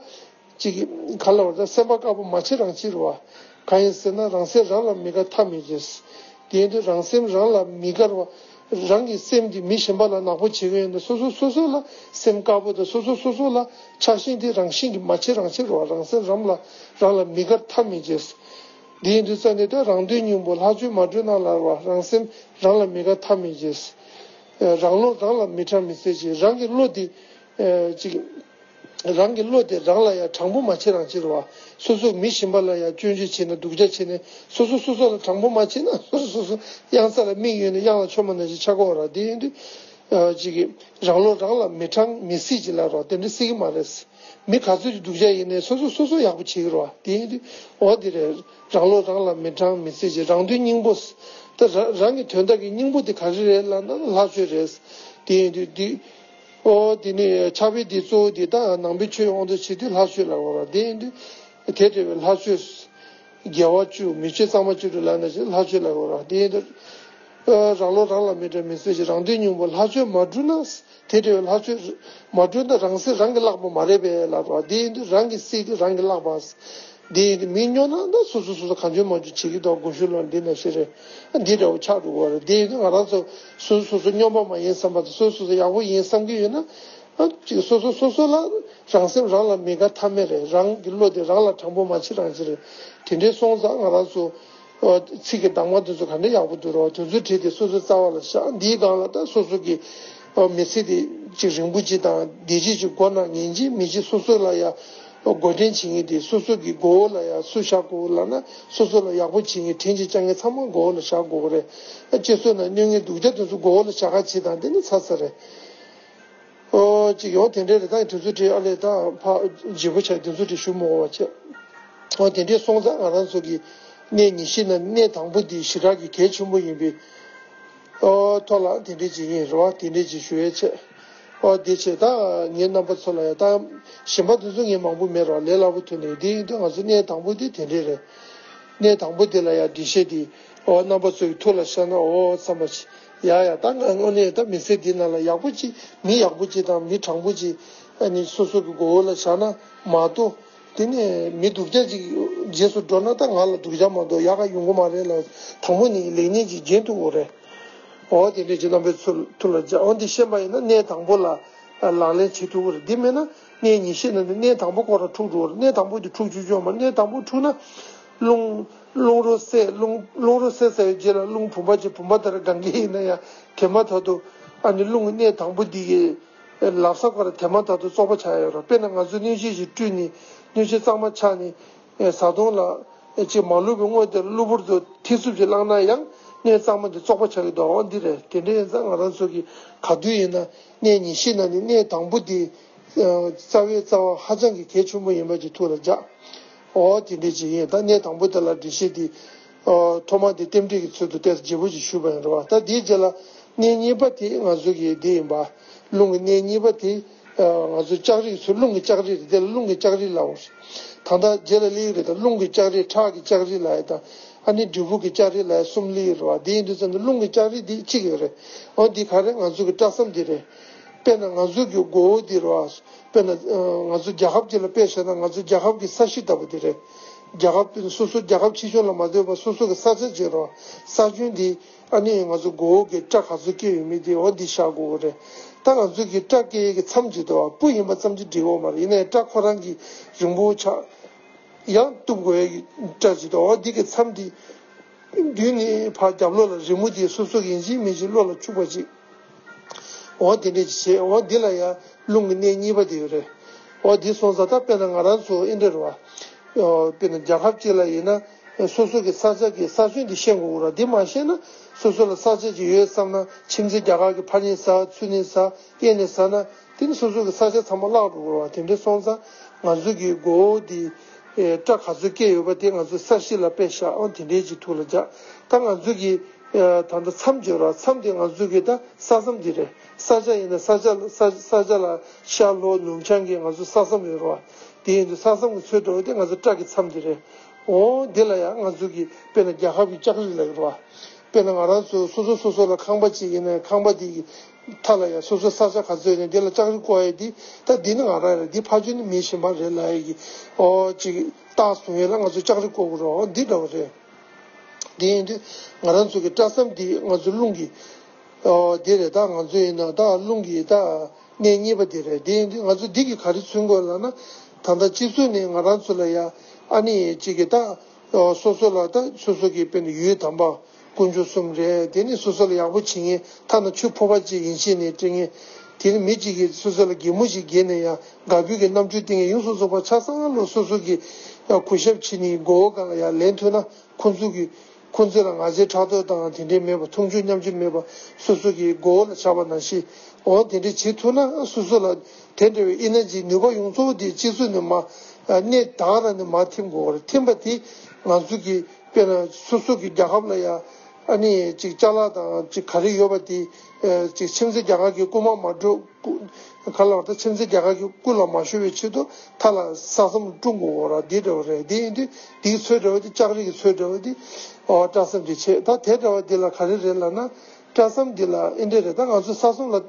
ཅིག་ག་ལ་བར་ད་སེམས་པ་དཀར་པོ་མ་བྱེད་རང་བྱེད་རོགས། གང་ཡིན་ཟེར་ན་རང་སེམས་རང་ལ་མི་དགར་ཐབས་མེད་ཅིག་དེ་ཡིན་དུས་རང་སེམས་རང་ལ་མི་དགར་བ། རང་གི་སེམས་འདི་མི་གཞན་པ་ལ་ནག་པོ་བྱེད་ཀྱི་ཡོད་ན་སོ་སོ་སོ་སོ་ལ་སེམས་དཀར་པོ་དང་སོ་སོ་སོ་སོ་ལ་ཆགས་ཞེན་དེ་རང་བཞིན་གྱིས་མ་བྱེད་རང་བྱེད་རོགས། རང་སེམས་རང་ལ་རང་ལ་མི་དགར་ཐབས་མེད་ཅིག་དེ་ཡིན་དུས་ཙང་ནས་ད་རང་དོན་སྙིང་པོ་ལྷག་སྤྱོད་མ་བསྒྲུབས་ན་ལབ་པ། རང་སེམས་རང་ལ་མི་དགར་ཐབས་མེད་ཅིག་རང་བློ་རང་ལ་མི་དྲན་མི་ཟེར་ཅིག་རང་གི་བློ་དེ་ཅིག་རང་གི་བློ་དེ་རང་ལ་ཡང་དྲང་པོ་མ་བྱེད་རང་བྱེད་རོགས། སོ་སོ་མི་གཞན་པ་ལ་ཡང་སྐྱོན་བརྗོད་བྱས་ན་སྡུག་ཅག་བྱས་ན་སོ་སོ་སོ་སོ་ལ་དྲང་པོ་མ་བྱེད་ན་སོ་སོ་སོ་སོ་གཡང་ས་ལ་མིག་ཡོད་ན་གཡང་ལ་ཆོ་མ་ན་ཞིག་ཆགས་ཀྱི་ཡོད་རེད། དེ་ཡིན་དུས་ཅིག་གིས་རང་བློ་རང་ལ་མི་དྲང་མི་སྲིད་ཅིག་ལབ་རོགས། དེ་འདྲ་སྲིད་ཀྱི་མ་རེད། མི་ག་ཚོད་ཀྱི་སྡུག་ཅག་ཡིན་ནའི་སོ་སོ་སོ་སོ་ཡག་པོ་བྱེད་ཀྱི་རེད་བ། དེ་ཡིན་དུས་འོ་དེ་རེད། རང་བློ་རང་ལ་མི་དྲང་མི་སྲིད་ཅིག་རང་དོན་སྙིང་པོ། ད་རང་རང་གི་དོན་དག་གི་སྙིང་པོ་དེ་ག་རེ་རེད་ལབ་ན་ལྷག་སྤྱོད་རེད། དེ་ཡིན་དུས་འདི། ཨོ་དེ་ནི་ཕྱག་དཔེ་འདི་གཙོ་བོ་འདི་ད་ནང་པའི་ཆོས་དབང་དུ་བྱས་དུས་ལྷག་སྤྱོད་ལབ་དགོས་རེད། དེ་ཡིན་དུས་དེ་འདྲ་བའི་ལྷག་སྤྱོད། དགེ་བ་བཅུ་མི་སྤྱོད་གཙང་མ་བཅུ་དྲུག་ལབ་ན་ཞིག་ལྷག་སྤྱོད་ལབ་དགོས་རེད། དེ་ཡིན་དུས། རང་བློ་རང་ལ་མི་འདྲ་མི་སྲིད་ཅིང་། རང་དོན་སྙིང་པོ་ལྷག་སྤྱོད་མ་བསྒྲུབས་ན། དེ་འདྲ་བའི་ལྷག་སྤྱོད་མ་བསྒྲུབས་ན་རང་སྲིད་རང་གིས་བརླག་པ་མ་རེད་པས་ལབ་རོགས། དེ་ཡིན་དུས་རང་གི་སྲིད་དེ་རང་གིས་བརླག་པ། དེ་ཡིན་དུས་མི་སྨྱོ་ན་ད་སོ་སོ་སོ་སོ་གང་བྱུང་མང་བྱུང་བྱེད་ཀྱི་འདུག་སྒོ་ཤུ་ལོ་འདི་ན་ཤི་རེད། འདི་འདྲ་བོ་ཆགས་འགྲོ་གི་རེད། དེ་ཡིན་དུས་ང་རང་ཚོ་སོ་སོ་སོ་སོ་སྨྱོན་པ་མ་ཡིན་བསམ་པ་དང་སོ་སོ་སོ་ཡག་པོ་ཡིན་བསམ་གྱི་ཡོད་ན། ཨ་ཅིག་སོ་སོ་སོ་སོ་ལ་རང་སེམས་རང་ལ་མི་དགའ་ཐབས་མེད་རེད། རང་གི་བློ་དེ་རང་ལ་དྲང་པོ་མ་བྱེད་རང་བྱེད་རེད། དེ་འདྲའི་སོང་ཙང་ང་རང་ཚོ། ཨོ། ཚིག་གི་གདམས་ངག་དེ་ཚོ་ག་འདྲ་ཡག་པོ་འདུག་རོགས། དེ་ཚོ་བྲིས་ཏེ་སོ་སོའི་རྩ་བ་ལ་བཞག་འདིའི་སྒང་ལ་ད་སོ་སོ་གི། ཨོ། མི་ཚེ་དེ་ཅིག་རིང་པོ་ཅིག་དང་བདེ་སྐྱིད་ཅིག་སྒོ་ནས་ངེས་ཅིག་མི་ཅིག་སོ་སོ་ལ་ཡ། ཨོ། འགོ་འདྲེན་བྱེད་མཁན་དེ་སོ་སོ་གི་མགོ་བོ་ལ་ཡ་སུ་བཞག་དགོས་ལབ་ན་སོ་སོ་ལ་ཡག་པོ་བྱེད་མཁན་དྲིན་ཅིག་བསྐྱངས་མཁན་ཚང་མ་མགོ་བོ་ལ་བཞག་དགོས་རེད། སྤྱི་ཚོགས་ནང་གནོད་མཁན་སྡུག་ཅག་དེ་ཚོ་མགོ་བོ་ལ་བཞག་ག་བྱེད་དང་དེ་ནི་ཚར་ཚར་རེད། ཨོ་ཅིག་ཡོང་དེ་འདྲའི་རེད། ད་དེ་ཚོ་བྲིས་ཨ་ལས་ད་ཕ་བརྗེ་པོ་ཆགས་དེ་ཚོ་བྲིས་ཞུ་མི་དགོས་པ་བྱས། ཨོ་དེ་འདྲའི་སོང་ཙང་ང་རང་ཚོ་གི་གནས་ཉི་ཤུ་ནང་གནས་དང་པོ་འདི་ཞེ་དྲག་གི་གལ་ཆེན་པོ་ཡིན་པའི་ཨོ་ཐོག་ལ་དེ་འདྲའི་ཅིག་ཡིན་རེད་བ། དེ་འདྲའི་ཅིག་ཞུ་ཡས་བྱས། ཨོ་དེ་བྱས་ད་ངའི་རྣམ་པ་ཚོ་ལ་ཡ་ད་གཞན་པ་དེ་ཚོ་ངས་མང་པོ་མེད་རོགས། ལས་སླ་པོ་ཐོན་ནས་དེ་ཡིན་དུས་ང་ཚོ་གནས་དང་པོ་འདི་དེ་འདྲའི་རེད། གནས་དང་པོ་འདི་ལ་ཡ་འགྲེལ་བཤད་འདི་ཨོ་རྣམ་པ་ཚོ་གི་ཐུགས་ལ་ཤར་ན་ཨོ་བསམ་པ་ཞིག་ཡ་ཡ་ད་ང་དངོས་གནས་ད་མི་ཚེ་འདི་ནང་ལ་ཡག་པོ་ཅིག་མི་ཡག་པོ་ཅིག་དང་མི་དྲང་པོ་ཅིག་ཨ་ནི་སོ་སོ་གི་མགོ་བོ་ལ་བཞག་ན་མ་གཏོགས། དེ་ནས་མི་སྡུག་ཅག་ཅིག་རྗེས་སུ་འགྲོ་ན་ད་ང་ལ་སྡུག་ཅག་མ་གཏོགས་ཡག་ག་ཡོང་གི་མ་རེད་ལ། དང་པོ་ནས་ལེགས་ཉེས་ཅིག་འབྱེད་ཐུབ་དགོས་རེད། འོ་དེ་འདྲས་ཅིག་རྣམ་པའི་ཚུལ་ཐུགས་ལ་འཇགས། འོ་འདི་ཤེས་པ་ཡིན་ན་གནས་དང་པོ་ལ་ལག་ལེན་བྱེད་ཐུབ་ཀྱི་རེད། འདི་མེད་ན་གནས་ཉི་ཤུ་ནང་ནས་གནས་དང་པོ་ཁོ་རང་འཁྲུག་འགྲོ་གི་རེད། གནས་དང་པོ་འདི་འཁྲུག་ཆོག་ཆོག་མ་གནས་དང་པོ་འཁྲུག་ན་རླུང་རླུང་རོ་བསལ། རླུང་རླུང་རོ་བསལ་ཚར་བའི་རྗེས་ལ་རླུང་བུམ་པ་ཅིག་བུམ་པ་ལྟར་གང་གི་ཡིན་ན་ཡང་དེ་མ་ཐག་ཏུ་ཨ་ནི་རླུང་གི་གནས་དང་པོ་འདི་གི་ལབ་ས་ཁོ་རང་དེ་མ་ཐག་ཏུ་བཙོག་པ་ཆགས་ཡོད་རེད། དཔེར་ན་ང་ཚོ་སྣོད་ཆས་ཅིག་བཀྲུས་ནས་སྣོད་ཆས་གཙང་མ་ཆགས་ནས་བཟའ་བཏུང་ལ་ཅིག་མ་བླུགས་པའི་སྔོན་དེར་གློ་བུར་དུ་ཐིགས་སུབ་ཅིག་བླངས་ན་ཡང་སྣོད་གཙང་མ་འདི་བཙོག་པ་ཆགས་ཀྱི་འདུག་འོ་འདི་རེད། དེ་འདྲ་ཡིན་ཙང་ང་རང་ཚོ་གི་ག་དུས་ཡིན་ན་གནས་ཉི་ཤུ་ནང་ནས་གནས་དང་པོ་འདི་རྩ་བའི་རྩ་བ་ཧ་ཅང་གི་གལ་ཆེན་པོ་ཡིན་པ་ཅིག་ཐུགས་ལ་འཇགས། འོ་དེ་འདྲ་ཅིག་ཡིན། ད་གནས་དང་པོ་དེ་ལ་འགྲེལ་བཤད་འདི་ཐོག་མ་དེ་རྟེན་འབྲེལ་གྱི་ཚུལ་དུ་ཏོག་ཙམ་བརྗེ་པོ་ཅིག་ཞུས་པ་ཡིན་རེད་བ། ད་དེའི་རྗེས་ལ་གནས་གཉིས་པ་དེ་ང་ཚོ་གི་འདི་ཡིན་པ། རླུང་གི་གནས་གཉིས་པ་དེ་ང་ཚོ་ལྕགས་རིས་ཚུར་རླུང་གི་ལྕགས་རིས་རེད། དེ་ལ་རླུང་གི་ལྕགས་རིས་ལབ་པ་རེད། ད་ལྟ་རྗེས་ལ་སླེབས་ཀྱི་རེད། ད་རླུང་གི་ལྕགས་རིས་ཁྲག་གི་ལྕགས་རིས་ལབ་ཡ་དང་ཨ་ནི་འབྲས་བུ་གི་ལྕགས་རིས་ལབ་ཡ་གསུམ་སླེབས་ཀྱི་རེད་བ། དེ་ཡིན་དུས་ཙམ་དུ་རླུང་གི་ལྕགས་རིས་འདི་གཅིག་ཡོད་རེད། འོ་འདི་ག་རེ་ང་ཚོ་གི་སྐྲ་ཚོམ་འདི་རེད། དཔེར་ན་ང་ཚོ་གི་མགོ་བོ་འདི་རེད་བ། དཔེར་ན་ང་ཚོ་རྒྱལ་ཁབ་ཅིག་ལ་དཔེ་བཞག་ན་ང་ཚོ་རྒྱལ་ཁབ་ཀྱི་ས་གཞི་ལྟ་བུ་འདི་རེད། རྒྱལ་ཁབ་དེ་ནི་སོ་སོ་རྒྱལ་ཁབ་ཆེ་ཆུང་ལ་མ་ལྟོས་པར་སོ་སོ་གི་ས་ཆ་ཅིག་རེད་བ། ས་ཁྱོན་འདི་ཨ་ནི་ང་ཚོ་མགོ་བོ་གི་སྐྲ་ག་ཚོད་སྐྱེས་ཡོད་མེད་དེ་འོ་འདི་བཞག་དགོས་ཀྱི་རེད། ད་ང་ཚོ་གི་སྐྲ་སྐྱེ་ཡས་ཀྱི་མཚམས་ཅིག་འདུག་བ། སྤུ་ཡིན་པ་ཙམ་གྱིས་འགྲིག་གི་ཡོད་མ་རེད། ཡིན་ན་ཡང་སྐྲ་ཁོ་རང་གི་རིང་པོ་ཆགས། ཡང་གཏུབ་དགོས་ཡས་ཀྱི་སྐྲ་ཅིག་འདུག་འོ་འདི་གི་མཚམས་འདི་མདུན་ནས་ཕར་རྒྱབ་ལོགས་ལ་རི་མོ་དེ་སོ་སོ་ཡིན་གཅིག་མིན་གཅིག་བློ་ལ་འཆུག་པ་ཅིག་འོ་དེ་འདྲས་ཅིག་བྱས། འོ་འདི་ལ་ཡང་རླུང་གི་གནས་གཉིས་པ་དེ་ཡོད་རེད། འོ་འདི་སོང་ཙང་ད་དཔེར་ན་ང་རང་ཚོ་ཨེ་འདྲ་རེད་བ། ཨོ་དཔེར་ན་རྒྱལ་ཁབ་ཅིག་ལ་ཡིན་ན་སོ་སོ་གི་ས་ཆ་གི་ས་ཁྱོན་འདི་ཤེས་དགོས་རེད་བ། འདི་མ་ཤེས་ན་སོ་སོ་ལ་ས་ཆ་ཅིག་ཡོད་བསམ་ན་ཁྱིམ་མཚེས་རྒྱལ་ཁབ་ཀྱི་ཕར་ནས་ཟ་ཚུར་ནས་ཟ་གཡས་ནས་ཟ་ན་དེ་ནི་སོ་སོ་གི་ས་ཆ་ཚང་མ་བརླག་འགྲོ་གི་རེད་བ། དེ་འདྲས་སོང་ཙང་ང་ཚོ་གི་མགོ་བོ་འདི་སྐྲ་ག་ཚོད་སྐྱེས་ཡོད་པ་དེ་ང་ཚོ་ས་གཞི་ལ་དཔེ་བཞག་འོ་དེ་འདྲས་ཅིག་ཐུགས་ལ་འཇགས། ད་ང་ཚོ་གི་ད་ལྟ་མཚམས་ཅིག་ཡོད་རེད་བ། མཚམས་དེ་ང་ཚོ་གི་ད་ས་མཚམས་འདི་རེད། ས་ཆ་ཡིན་ན་ས་ཆ་ལ་ས་ས་ཆ་ལ་ཤར་ལྷོ་ནུབ་བྱང་གི་ང་ཚོ་ས་མཚམས་ཡོད་རེད་བ། དེ་ཡིན་དུས་ས་མཚམས་ཀྱི་ཚོད་འདྲ་བོ་དེ་ང་ཚོ་སྐྲ་གི་མཚམས་དེ་རེད། འོ་འདི་ལ་ཡང་ང་ཚོ་གི་དཔེར་ན་རྒྱལ་ཁབ་ཀྱི་ལྕགས་རི་ལབ་ཀྱི་རེད་བ། དཔེར་ན་ང་རང་ཚོ་སོ་སོ་སོ་སོ་ལ་ཁང་པ་ཅིག་ཡིན་ན་ཁང་པ་དེ་གི་མཐའ་ལ་ཡང་སོ་སོ་ས་ཆ་ག་ཚོད་ཡོད་ན་དེ་ལ་ལྕགས་རི་བརྐོ་ཡ་དེ་ད་འདི་ནི་ང་རང་རེད། འདི་ཕ་ཆོས་ནི་མི་གཞན་པ་རེད་ལབ་ཡ་གི་འོ་ཅིག་རྟགས་བཟུང་ཡ་ལ་ང་ཚོ་ལྕགས་རི་བརྐོ་དགོས་རེད། འོ་འདི་འདྲ་བོ་རེད། དེ་ཡིན་དུས་ང་རང་ཚོ་གི་སྐྲ་མཚམས་འདི་ང་ཚོ་རླུང་གི་ཨོ་དེ་རེད། ད་ང་ཚོ་ཡིན་ན་ད་རླུང་གི་ད་གནས་གཉིས་པ་དེ་རེད། དེ་ཡིན་དུས་ང་ཚོ་འདི་གི་ག་རེ་མཚོན་དགོས་ལབ་ན། ད་ལྟ་སྤྱི་ཚོགས་ནས་ང་རང་ཚོ་ལ་ཡ་ཨ་ནི་གཅིག་གི་ད་ཨོ་སོ་སོ་ལ་ད་སོ་སོ་གི་དཔེར་ན་ཡུལ་དམ་པ་དཀོན་མཆོག་གསུམ་རེད། དེ་ནི་སོ་སོ་ལ་ཡག་པོ་བྱེད་མཁན་ཐ་ན་ཆུ་ཕོར་པ་གཅིག་ཡིན་ཕྱིན་ནས་སྤྲད་མཁན། དེ་ནི་མི་གཅིག་གིས་སོ་སོ་ལ་གད་མོ་ཞིག་བགད་ནས་ཡ་དགའ་སྤྲོ་གི་རྣམ་འགྱུར་བསྟན་མཁན་ཡོངས་སུ་རྫོགས་པ་ཆ་ཚང་ལོ་སོ་སོ་གི་གུས་ཞབས་བྱེད་ནས་མགོ་བོ་སྒང་ལ་ཡ་ལེན་ཐུབ་ན། ཁོང་ཚོ་གི་ཁོང་ཚོ་ལ་ང་ཚོའི་ཕྲག་དོག་དང་དེ་འདྲའི་མེད་པ། མཐོང་ཆུང་མཉམ་ཆུང་མེད་པ། སོ་སོ་གི་མགོ་བོ་ལ་བཞག་པ་ནང་བཞིན། འོ་དེ་འདྲ་བྱེད་ཐུབ་ན་སོ་སོ་ལ་དེ་འདྲ་བའི་ཨེ་ནར་ཇི་ནུས་པ་ཡོངས་རྫོགས་དེ་སྤྱི་ཚོགས་ནས་མར་གནས་དེ་ག་རང་ནས་མར་ཐིམ་དགོས་རེད། ཐིམ་པ་དེ་ང་ཚོ་གི་དཔེར་ན་སོ་སོ་གི་རྒྱལ་ཁབ་ལ་ཡ་ཨ་ནི་ཅིག་ཅ་ལག་དང་ཅིག་ག་རེ་ཡོད་པ་དེ་ཅིག་ཁྱིམ་མཚེས་རྒྱལ་ཁབ་ཀྱི་རྐུ་མ་མ་འགྲོ། རྐུ་ག་ལ་བར་ད་ཁྱིམ་མཚེས་རྒྱལ་ཁབ་ཀྱི་རྐུ་ལ་མ་ཤོར་བའི་ཆེད་དུ་མཐའ་ལ་ས་མཚམས་བསྐྲུན་དགོས་ར། འདི་འདྲ་བ་རེད། འདི་ཡིན་དུས་འདིའི་ཚོད་འདྲ་བ་འདི་ལྕགས་རི་གི་ཚོད་འདྲ་བ་འདི་ ཨོ་སྐྲ་བསམ་དེ་བྱས། ད་དེ་འདྲ་བ་འདི་ལ་ག་རེ་རེད་ལབ་ན། སྐྲ་བསམ་འདི་ལ་ཨེ་འདྲ་རེད། ད་ང་ཚོ་ས་གསུམ་ལ་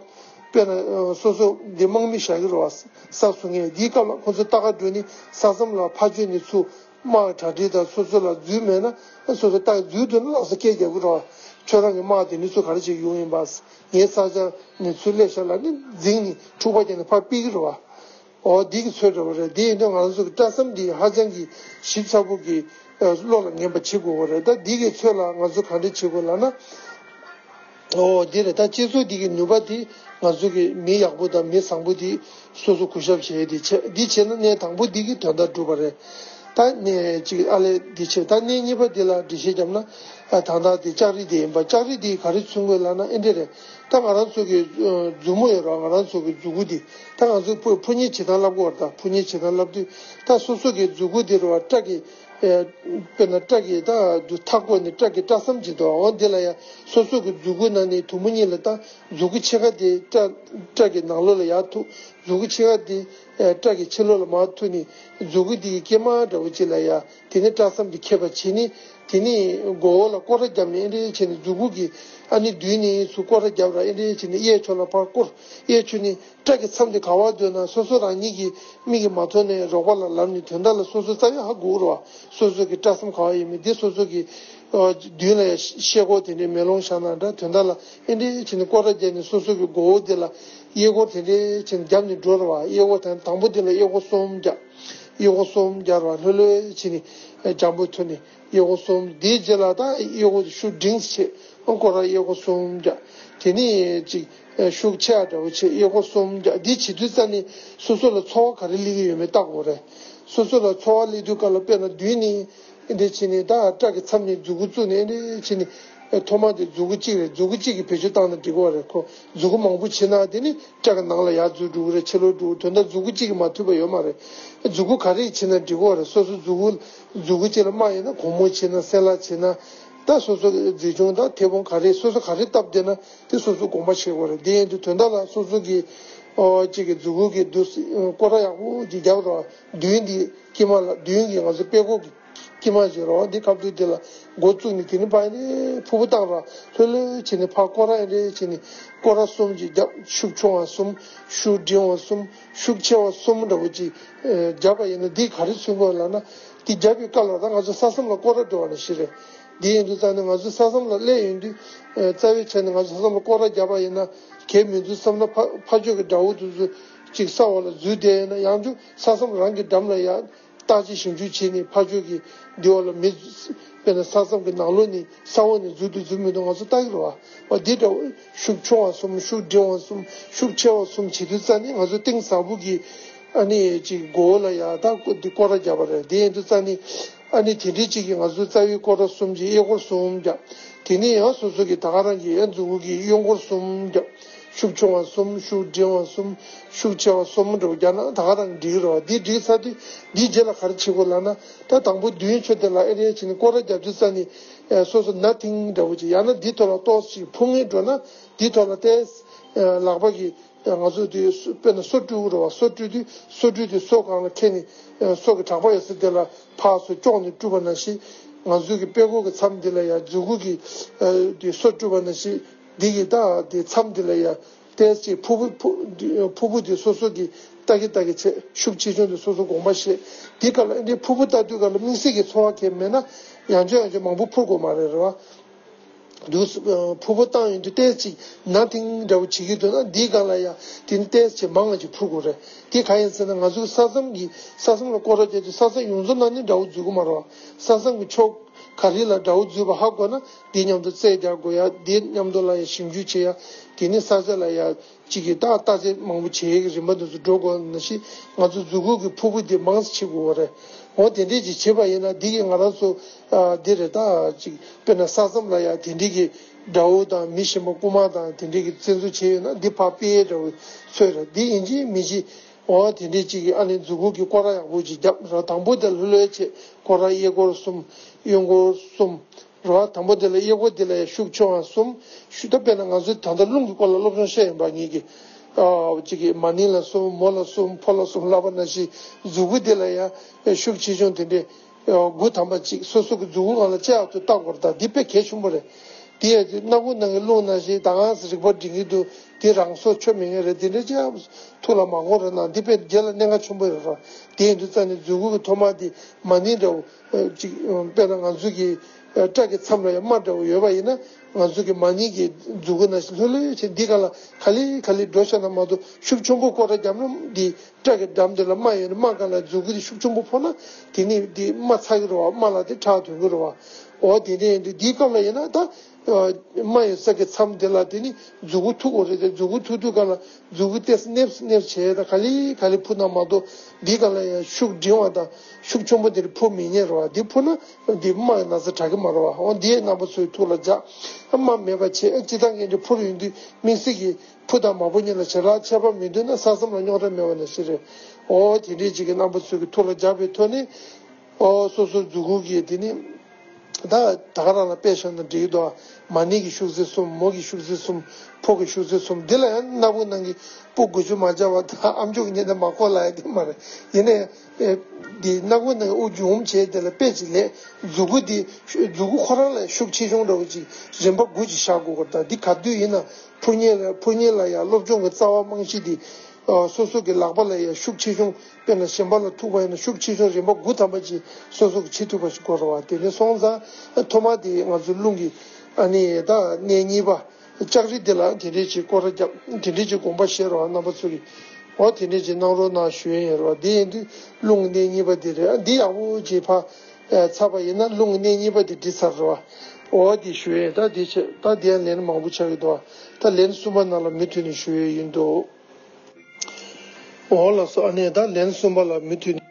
དཔེར་ན་སོ་སོ་འདི་དམག་མི་བཞག་གི་རེད་བ། ས་སྲུང་མཁན། འདིའི་སྐབས་ལ་ཁོ་ཚོ་རྟ་ཁ་སྒྲོན་ནས་ས་གསུམ་ལ་ཕར་ཕྱོགས་ནས་ཚུར་དམག་གྲ་སྒྲིག་དང་སོ་སོ་ལ་འཛུལ་མེད་ན། སོ་སོ་རྟ་འཛུལ་འདུག་ན་ལགས་སོ་སྐད་རྒྱག་གི་རེད་བ། ཁྱོད་རང་གི་དམག་དེ་ནས་ཚུར་ག་རེ་བྱེད་ཡོང་ཡིན་པ། ངའི་ས་ཆ་ནས་ཚུར་སླེབས་ཤག་ལབ་ནས་འཛིང་ནས་འཁྲུག་པ་བརྒྱབ་ནས་ཕར་ཕུད་ཀྱི་རེད་བ། ཨོ་འདི་གི་ཚོད་འདྲ་བོ་རེད། འདི་ཡིན་དུས་ང་རང་ཚོ་གི་སྐྲ་བསམ་འདི་ཧ་ཅང་གི་ཞིབ་ཚགས་པོ་གི་ཨ་བློ་ལ་ངེས་པ་བྱེད་དགོས་པ་རེད། ད་འདི་གི་ཚོད་ལ་ང་ཚོ་ག་འདྲ་བྱེད་དགོས་ལབ་ན། ཨོ་འདི་རེད། ད་སྤྱི་ཚོགས་འདི་གི་ནུས་པ་འདི་ང་ཚོ་གི་མི་ཡག་པོ་དང་མི་བཟང་པོ་འདི་སོ་སོ་གུས་ཞབས་བྱས་ཏེ་བྱས། འདི་བྱས་ན་གནས་དང་པོ་འདི་གི་དོན་དག་འགྲུབ་པ་རེད། ད་གནས་གཅིག་ཨ་ལས་འདི་བྱས། ད་གནས་གཉིས་པ་འདི་ལ་འགྲེལ་བཤད་བརྒྱབ་ན། ཨ་ད་ལྟ་འདི་ལྕགས་རི་འདི་ཡིན་པ། ལྕགས་རི་འདི་ག་རེ་མཚོན་དགོས་ལབ་ན་ཨེ་འདྲ་རེད། ད་ང་རང་ཚོ་གི་ཨ་མཛུབ་མོ་ཡོད་ར། ང་རང་ཚོ་གི་མཛུ་གུ་འདི། ད་ང་ཚོ་ཕུ་ཕུ་ཉེ་བྱེད་སྟངས་བསླབ་དགོས་རེད། ད་ཕུ་ཉེ་བྱེད་སྟངས་བསླབ་དུས་ད་སོ་སོ་གི་མཛུ་གུ་འདི་རེད་བ། སྐྲ་གི་ཨ་དཔེར་ན་སྐྲ་གི་ད་འདུ་མཐའ་བསྐོར་ནས་སྐྲ་གི་སྐྲ་བསམ་བྱེད་དོ། འོ་འདི་ལ་ཡ་སོ་སོ་གི་མཛུ་གུ་ནང་ནས་དུམ་བུ་གཉིས་ལ་ད་མཛུ་གུ་ཕྱེད་ཀ་དེ་སྐྲ་སྐྲ་གི་ནང་ལོགས་ལ་ཡར་ཐུག་མཛུ་གུ་ཕྱེད་ཀ་དེ་ཨ་སྐྲ་གི་ཕྱི་ལོགས་ལ་མར་ཐུག་ནས་མཛུ་གུ་དེ་གི་སྐེད་དམར་འདྲ་བོ་ཅིག་ལ་ཡ། དེ་ནས་སྐྲ་བསམ་དེ་ཁེབས་པ་བྱས་ནས། དེ་ནས་མགོ་བོ་ལ་སྐོར་ར་བརྒྱབ་ནས་ཨེ་འདྲ་བྱས་ནས་མཛུ་གུ་གི་ཨ་ནི་མདུན་ནས་ཚུར་སྐོར་ར་བརྒྱབ་ར་ཨེ་འདྲ་བྱས་ནས་གཡས་ཕྱོགས་ལ་ཕར་སྐོར། གཡས་ཕྱོགས་ནས་སྐྲ་གི་མཚམས་དེ་ག་པར་འདུག་ན་སོ་སོ་རང་ཉིད་ཀྱི་མིག་གིས་མ་མཐོང་ནས་རོགས་པ་ལ་ལབ་ནས་དོན་དག་ལ་སོ་སོ་རྩ་བའི་ཧ་གོ་གི་རེད་བ། སོ་སོ་གི་སྐྲ་བསམ་ག་པར་ཡོད་མེད་དེ་སོ་སོ་གི་ཨ་མདུན་ལ་ཡ་ཤེལ་སྒོ་དེ་འདྲའི་མེ་ལོང་བཞག་ན་འདྲ། དོན་དག་ལ་ཨེ་འདྲ་བྱས་ནས་སྐོར་ར་བརྒྱབ་ནས་སོ་སོ་གི་མགོ་བོ་དེ་ལ་གཡས་སྐོར་དེ་འདྲ་བྱས་ནས་བརྒྱབ་ནས་འགྲོ་རེད་བ། གཡས་སྐོར་དང་དང་པོ་དེ་ལ་གཡས་སྐོར་གསུམ་བརྒྱབ། གཡས་སྐོར་གསུམ་བརྒྱབ་ར་ལྷོད་ལྷོད་བྱས་ནས་འཇམ་པོ་ཐོན་ནས། གཡས་སྐོར་གསུམ། དེའི་རྗེས་ལ་ད་གཡས་སྐོར་ཤུགས་འབྲིང་བྱས། ཨང་སྐོར་ར་གཡས་སྐོར་གསུམ་བརྒྱབ། དེ་ནས་ཅིག་ཤུགས་ཆེ་བ་འདྲ་བོ་བྱས། གཡས་སྐོར་གསུམ་བརྒྱབ། འདི་བྱེད་དུས་ཙ་ནས་སོ་སོ་ལ་ཚོར་བ་ག་རེ་སླེབས་ཀྱི་ཡོད་མེད་བལྟ་དགོས་རེད། སོ་སོ་ལ་ཚོར་བ་སླེབས་དུས་སྐབས་ལ་དཔེར་ན་མདུན་ནས་འདི་བྱས་ནས་ད་སྐྲ་གི་མཚམས་ནས་མཛུ་གུ་བཙུགས་ནས་འདི་བྱས་ནས་ཐོག་མ་དེ་མཛུ་གུ་གཅིག་རེད། མཛུ་གུ་གཅིག་གིས་བེད་སྤྱོད་བཏང་ན་འགྲིག་གི་རེད། ཁོ་མཛུ་གུ་མང་པོ་བྱས་ན་དེ་ནི་སྐྲ་གི་ནང་ལ་ཡར་འཛུལ་འགྲོ་གི་རེད། ཕྱི་ལོགས་འགྲོ་གི། དོན་དག་མཛུ་གུ་གཅིག་གིས་མ་ཐུབ་པ་ཡོད་མ་རེད། མཛུ་གུ་ག་རེ་བྱས་ན་འགྲིག་གི་རེད། སོ་སོ་མཛུ་གུ་མཛུ་གུ་གཅིག་ལ་རྨ་ཡོད་ན། གུང་མོ་བྱས་ན། སེན་ལ་བྱས་ན། ད་སོ་སོ་གི་མཛེས་ལྗོངས་དང་མཐེ་བོང་ག་རེ་སོ་སོ་ག་རེ་བཏབ་བསྡད་ན་དེ་སོ་སོ་དགོངས་པ་བཞེས་དགོས་རེད། དེ་ཡིན་དུས་དོན་དག་ལ་སོ་སོ་གི་ཨོ་གཅིག་གི་མཛུ་གུ་གི་འདུ་སྐོར་ར་ཡག་པོ་ཅིག་རྒྱབ་རོགས། མདུན་འདི་དཀྱིལ་མ་ལ། མདུན་གྱི་ང་ཚོ་པད་ཀོག་གི་དཀྱིལ་མ་བྱེད་རོགས། འདི་ཁ་ཐུག་འདི་ལ་མགོ་བཙུགས་ནས་དེ་ནས་ཕར་ནས་ཕུར་བུ་བཏང་རོགས། ལྷོད་ལྷོད་བྱས་ནས་ཕར་སྐོར་ར་ཨེ་འདྲ་བྱས་ནས་སྐོར་ར་གསུམ་ཅིག་རྒྱབ། ཤུགས་ཆུང་བ་གསུམ། ཤུགས་འབྲིང་བ་གསུམ། ཤུགས་ཆེ་བ་གསུམ་འདྲ་བོ་ཅིག་རྒྱབ་པ་ཡིན་ན་འདི་ག་རེ་མཚོན་གྱི་ཡོད་ལབ་ན། འདི་རྒྱབ་པའི་སྐབས་ལ་ད་ང་ཚོ་ས་མཚམས་ལ་སྐོར་ར་འགྲོ་བ་ནང་བཞིན་རེད། འདི་ཡིན་དུས་ཙང་ནས་ང་ཚོ་ས་མཚམས་ལ་སླེབས་ཡོང་དུས་རྩ་བའི་ཆ་ནས་ང་ཚོ་ས་མཚམས་ལ་སྐོར་ར་རྒྱབ་པ་ཡིན་ན་གལ་མི་འདུག་བསམ་ན་ཕ་ཕར་ཕྱོགས་ཀྱི་དགྲ་བོ་དེ་ཚོ་ཅིག་ས་འོག་ལ་འཛུལ་བསྡད་ཡོད་ན། ཡང་ཅུང་ས་མཚམས་རང་གི་འགྲམ་ལ་ཡ་བརྟག་དཔྱད་ཞིབ་འཇུག་བྱས་ནས་ཕར་ཕྱོགས་ཀྱི་འདི་འོག་ལ་མི་དཔེར་ན་ས་མཚམས་ཀྱི་ནང་ལོགས་ནས་ས་འོག་ནས་འཛུལ་འདུག་འཛུལ་མི་འདུག་ང་ཚོ་ལྟ་གི་རེད་བ། འོ་འདི་འདྲ་བོ་ཤུགས་ཆུང་བ་གསུམ། ཤུགས་འབྲིང་བ་གསུམ། ཤུགས་ཆེ་བ་གསུམ་བྱེད་དུས་ཙང་ནས་ང་ཚོ་གཏིང་ཟབ་པོ་གི་ཨ་ནི་ཅིག་མགོ་བོ་ལ་ཡ་ད་འདི་སྐོར་ར་རྒྱབ་པ་རེད། འདི་ཡིན་དུས་ཙང་ནས་ཨ་ནི་དེ་འདྲའི་ཅིག་གི་ང་ཚོ་རྩ་བའི་སྐོར་ར་གསུམ་གྱི་གཡས་སྐོར་གསུམ་རྒྱབ། དེ་ནས་ཡང་སོ་སོ་གི་ད་ག་རང་གི་ཡ་མཛུ་གུ་གི་གཡོན་སྐོར་གསུམ་རྒྱབ། ཤུགས་ཆུང་བ་གསུམ། ཤུགས་འབྲིང་བ་གསུམ། ཤུགས་ཆེ་བ་གསུམ་འདྲ་བོ་རྒྱབ་ན་ད་ག་རང་འགྲིག་རེད་བ། འདི་འགྲིག་ཚར་དུས་འདིའི་རྗེས་ལ་ག་རེ་བྱེད་དགོས་ལབ་ན། ད་དང་པོ་མདུན་ཕྱོགས་དེ་ལ་ཨེ་རེད་བྱས་ནས་སྐོར་ར་རྒྱབ་དུས་ཙང་ནས་སོ་སོ་ན་ཐིང་འདྲ་བོ་ཅིག་ཡང་ན་འདི་ཐོག་ལ་ཏོག་ཙམ་འཕུར་མཁན་འགྲོ་ན་འདི་ཐོག་ལ་ཏོག་ཙམ་ལག་པ་གིས་ང་ཚོ་དེ་དཔེར་ན་སོ་བཀྲུ་རེད་བ། སོ་བཀྲུ་དུས་སོ་བཀྲུ་དེ་སོ་སྒང་ལ་འཁྱེར་ནས་སོ་གི་བྲག་པ་ཡོད་ས་དེ་ལ་ཕར་ཚུར་བཀྱོགས་ནས་བཀྲུ་བ་ནང་བཞིན། ང་ཚོ་གི་པད་ཀོག་གི་མཚམས་འདི་ལ་ཡ་མཛུ་གུ་གིས་དེ་སོ་བཀྲུ་བ་ནང་བཞིན། འདི་གི་ད་དེ་མཚམས་འདི་ལ་ཡ་ཏོག་ཙམ་ཕུར་བུ་ཕུ་ཕུར་བུ་དེ་སོ་སོ་གི་ལྟ་གི་ལྟ་གི་བྱས། ཤུགས་ཆེ་ཆུང་དེ་སོ་སོ་དགོངས་པ་བཞེས། འདི་ག་ལ་འདི་ཕུར་བུ་ལྟ་དུས་ག་ལ་དམིགས་བསལ་གྱི་ཚོར་བ་གང་ཡང་མེད་ན་ཡང་ཅུང་ཡང་ཅུང་མང་པོ་ཕུར་དགོས་མ་རེད་རེད་བ། འདུག་ཕུར་བུ་བཏང་ཡོང་དུས་ཏོག་ཙམ་ན་ཐིང་འདྲ་བོ་བྱེད་ཀྱི་འདུག་ན། འདིའི་སྒང་ལ་ཡ་དེ་ནི་ཏོག་ཙམ་མང་ང་ཅིག་ཕུར་དགོས་རེད། དེ་གང་ཡིན་ཟེར་ན་ང་ཚོའི་ས་མཚམས་ཀྱི་ས་མཚམས་ལ་སྐོར་ར་བྱས་དུས་ས་མཚམས་ཡོངས་རྫོགས་ན་ནི་དགྲ་བོ་འཛུལ་གི་མ་རེད་བ། ས་མཚམས་ཀྱི་ཕྱོགས་ག་རེ་ལ་དགྲ་བོ་འཛུལ་བ་ཧ་གོ་ན་འདི་མཉམ་དུ་རྩད་རྒྱག་དགོས་ཡ། འདི་མཉམ་དུ་ལ་ཡ་ཞིབ་འཇུག་བྱེད་ཡ། དེ་ནི་ས་ཆ་ལ་ཡ་གཅིག་གིས་ད་བརྟག་དཔྱད་མང་པོ་བྱེད་ཡས་ཀྱི་རིམ་པ་འདི་ཚོ་འགྲོ་དགོས་ནང་བཞིན་ང་ཚོ་མཛུབ་གུ་གི་ཕུར་བུ་འདི་མང་ཙམ་བྱེད་དགོས་པ་རེད། འོ་དེ་འདྲས་ཅིག་བྱེད་པ་ཡིན་ན་འདི་གིས་ང་རང་ཚོ་ཨ་འདི་རེད། ད་ཅིག་དཔེར་ན་ས་མཚམས་ལ་ཡ་དེ་འདྲས་ཀྱི་དགྲ་བོ་དང་མི་གཞན་པ་རྐུན་མ་དང་དེ་འདྲས་ཀྱི་བཙན་འཛུལ་བྱས་ཡོད་ན་འདི་ཕར་སྤེལ་འདྲ་བོ་ཚོད་རེད། འདི་ཡིན་གཅིག་མིན་གཅིག་འོ་དེ་འདྲས་ཅིག་གིས་ཨ་ནི་མཛུབ་གུ་གི་སྐོར་ར་ཡག་པོ་ཅིག་བརྒྱབ་ར། དང་པོ་དེ་ལྷོད་ལྷོད་བྱས། སྐོར་ར་གཡས་སྐོར་གསུམ། གཡོན་སྐོར་གསུམ། རེད་བ། དང་པོ་དེ་ལ་གཡས་སྐོར་དེ་ལ་ཡང་ཤུགས་ཆུང་བ་གསུམ། ཤུགས་ད་དཔེར་ན་ང་ཚོས་ད་ལྟ་རླུང་གི་སྐོར་ལ་སློབ་སྦྱོང་བཤད་ཡིན་པ་ངེད་ཀྱིས། ཨ་གཅིག་གིས་མ་ནིང་ལ་གསུམ། མོ་ལ་གསུམ། ཕོ་ལ་གསུམ་ལབ་པ་ནང་བཞིན་མཛུབ་གུ་དེ་ལ་ཡང་ཤུགས་ཆེ་ཆུང་དེ་འདྲས་ དགུ་ཐམ་པ་གཅིག་སོ་སོ་གི་མཛུ་གུ་སྒང་ལ་བཅའ་ཐུབ་བཏགས་དགོས་རེད། ད་འདི་དཔེ་གལ་ཆེན་པོ་རེད། དེ་ཡང་སྣ་ཁུག་ནང་གི་རླུང་ནང་བཞིན་ད་གང་སེ་རིག་པ་སྒྲིང་གི་འདུག་དེ་རང་སྲོག་ཆོད་མི་ངེས་རེད། དེ་འདྲ་ཅི་ཡང་ཐུགས་ལ་མ་འཁོར་རོགས་གནང་། འདི་དཔེ་རྒྱལ་ལ་གནད་འགག་ཆེན་པོ་རེད་ར། དེ་ཡིན་དུས་ཙང་ནས་མཛུ་གུ་གི་ཐོག་མ་དེ་མ་ནིང་འདྲ་བོ་ཅིག་དཔེར་ན་ང་ཚོ་གི་སྐྲ་གི་མཚམས་ལ་ཡང་རྨ་འདྲ་བོ་ཡོད་པ་ཡིན་ན། ང་ཚོ་གི་མ་ནིང་གི་མཛུ་གུ་ནང་བཞིན་ལྷོད་ལྷོད་བྱས་འདི་སྒང་ལ་ག་ལེ་ག་ལེ་འགྲོ་བཞག་ན་མ་གཏོགས། ཤུགས་ཆེན་པོ་སྐོར་ར་བརྒྱབ་ན་འདི་སྐྲ་གི་འགྲམ་དེ་ལ་རྨ་ཡོད་ན། རྨ་སྒང་ལ་མཛུ་གུ་དེ་ཤུགས་ཆེན་པོ་ཕོག་ན་དེ་ནི་དེ་རྨ་ཚ་གི་རེད་བ། རྨ་ལ་དེ་ཁྲག་ཐོན་གི་རེད་བ། འོ་དེ་འདྲ་ཡིན་དུས་འདིའི་སྐབས་ལ་ཡིན་ན་ད་རྨ་ཡོད་ས་གི་མཚམས་དེ་ལ་དེ་ནི་མཛུ་གུ་ཐུག་དགོས་རེད་དེ། མཛུ་གུ་ཐུག་དུས་སྒང་ལ་མཛུ་གུ་ཏོག་ཙམ་ནེབ་ནེབ་བྱས་ད་ག་ལེ་ག་ལེ་ཕུ་ན་མ་གཏོགས། འདིའི་སྒང་ལ་ཡང་ཤུགས་འབྲིང་བ་དང་ཤུགས་ཆེན་པོ་དེ་ཕུ་མི་ཉན་རེད་བ། འདི་ཕུ་ན་འདི་རྨ་ཡི་ན་ཚ་དྲག་གི་མ་རེད་བ། འོ་འདི་རྣམ་པ་ཚོའི་ཐུགས་ལ་འཇགས། རྨ་མེད་པ་བྱས། སྤྱིར་བཏང་ངན་འདྲི་ཕུ་རུ་ཡོང་དུས་དམིགས་བསལ་གྱི་ཕུ་དང་མ་ཕུ་གཉིས་ལ་བྱེ་བྲག་ཁྱད་པར་མི་འདུག་ན། ས་མཚམས་ལ་རྙོག་དྲ་མེད་པ་ནང་བཞིན་རེད། འོ་དེ་འདྲའི་ཅིག་གི་རྣམ་པ་ཚོ་གི་ཐུགས་ལ་འཇགས་པའི་ཐོག་ནས། འོ་སོ་སོ་མཛུ་གུ་གི་དེ་ནི་ད་ད་ག་རང་ལ་དཔེ་བཞག་ན་འགྲིག་གི་འདུག་མ་ནིང་གི་ཤུགས་ཚད་གསུམ། མོ་གི་ཤུགས་ཚད་གསུམ། ཕོ་གི་ཤུགས་ཚད་གསུམ། འདི་ལ་ཡང་སྣ་བུག་ནང་གི་སྤུ་དགུ་བཅུ་མ་བརྒྱབ་པ་ད་ཨ་མཆོག་གི་ཉེན་བརྡ་མ་གོ་ལ་ཡ་དེ་མ་རེད། ཡིན་ནའི་འདི་སྣ་བུག་ནང་གི་དབུགས་འབྱུང་བྱས་དེ་ལ་དཔེ་ཅིག་ལས། མཛུ་གུ་འདི་མཛུ་གུ་ཁོ་རང་ལ་ཤུགས་ཆེ་ཆུང་འདྲ་བོ་ཅིག་རིམ་པ་དགུ་ཅིག་བཞག་དགོས་ཀྱི་རེད། ད་འདི་ག་དུས་ཡིན་ན་ཕུ་མཁན་ལ་ཕུ་མཁན་ལ་ཡང་སློབ་སྦྱོང་གི་རྩ་བ་རྨང་གཞི་འདི་སོ་སོ་གི་ལག་པ་ལ་ཡང་ཤུགས་ཆེ་ཆུང་། དཔེར་ན་གཞན་པ་ལ་ཐུག་པ་ཡིན་ན་ཤུགས་ཆེ་ཆུང་རིམ་པ་དགུ་ཐམ་པ་ཅིག་སོ་སོ་གི་བྱེད་ཐུབ་པ་ཞིག་དགོས་རེད་བ། དེ་ནས་སོང་ཙང་ཐོག་མ་དེ་ང་ཚོ་རླུང་གི་ཨ་ནི་ད་གནས་གཉིས་པ་ལྕགས་རི་དེ་ལ་དེ་འདྲས་ཅིག་སྐོར་ར་བརྒྱབ། དེ་འདྲས་ཅིག་དགོངས་པ་བཞེས་རོགས་རྣམ་པ་ཚོ་གི། འོ་དེ་འདྲས་ཅིག་གནང་རོགས་གནང་ཞུ་ཡས་ཡིན་རེད་བ། དེ་ཡིན་དུས་རླུང་གི་གནས་གཉིས་པ་དེ་རེད། འདི་ཡག་པོ་ཅིག་ཕར་ཚར་བ་ཡིན་ན་རླུང་གི་གནས་གཉིས་པ་དེ་འགྲིག་ཚར་རེད་བ། འོ་དེ་ཞུ་ཡས། ད་དེ་བྱས་ད་དེ་ཡང་ལན་མང་པོ་ཆགས་ཀྱི་འདུག་ད་ལན་གསུམ་པ་ནང་ལ་མུ་མཐུད་ནས་ཞུ་ཡས་ཡིན་འདུག་འོ་ལགས་སོ། ཨ་ནི་ད་ལན་གསུམ་པ་ལ་མུ་མཐུད་ནས།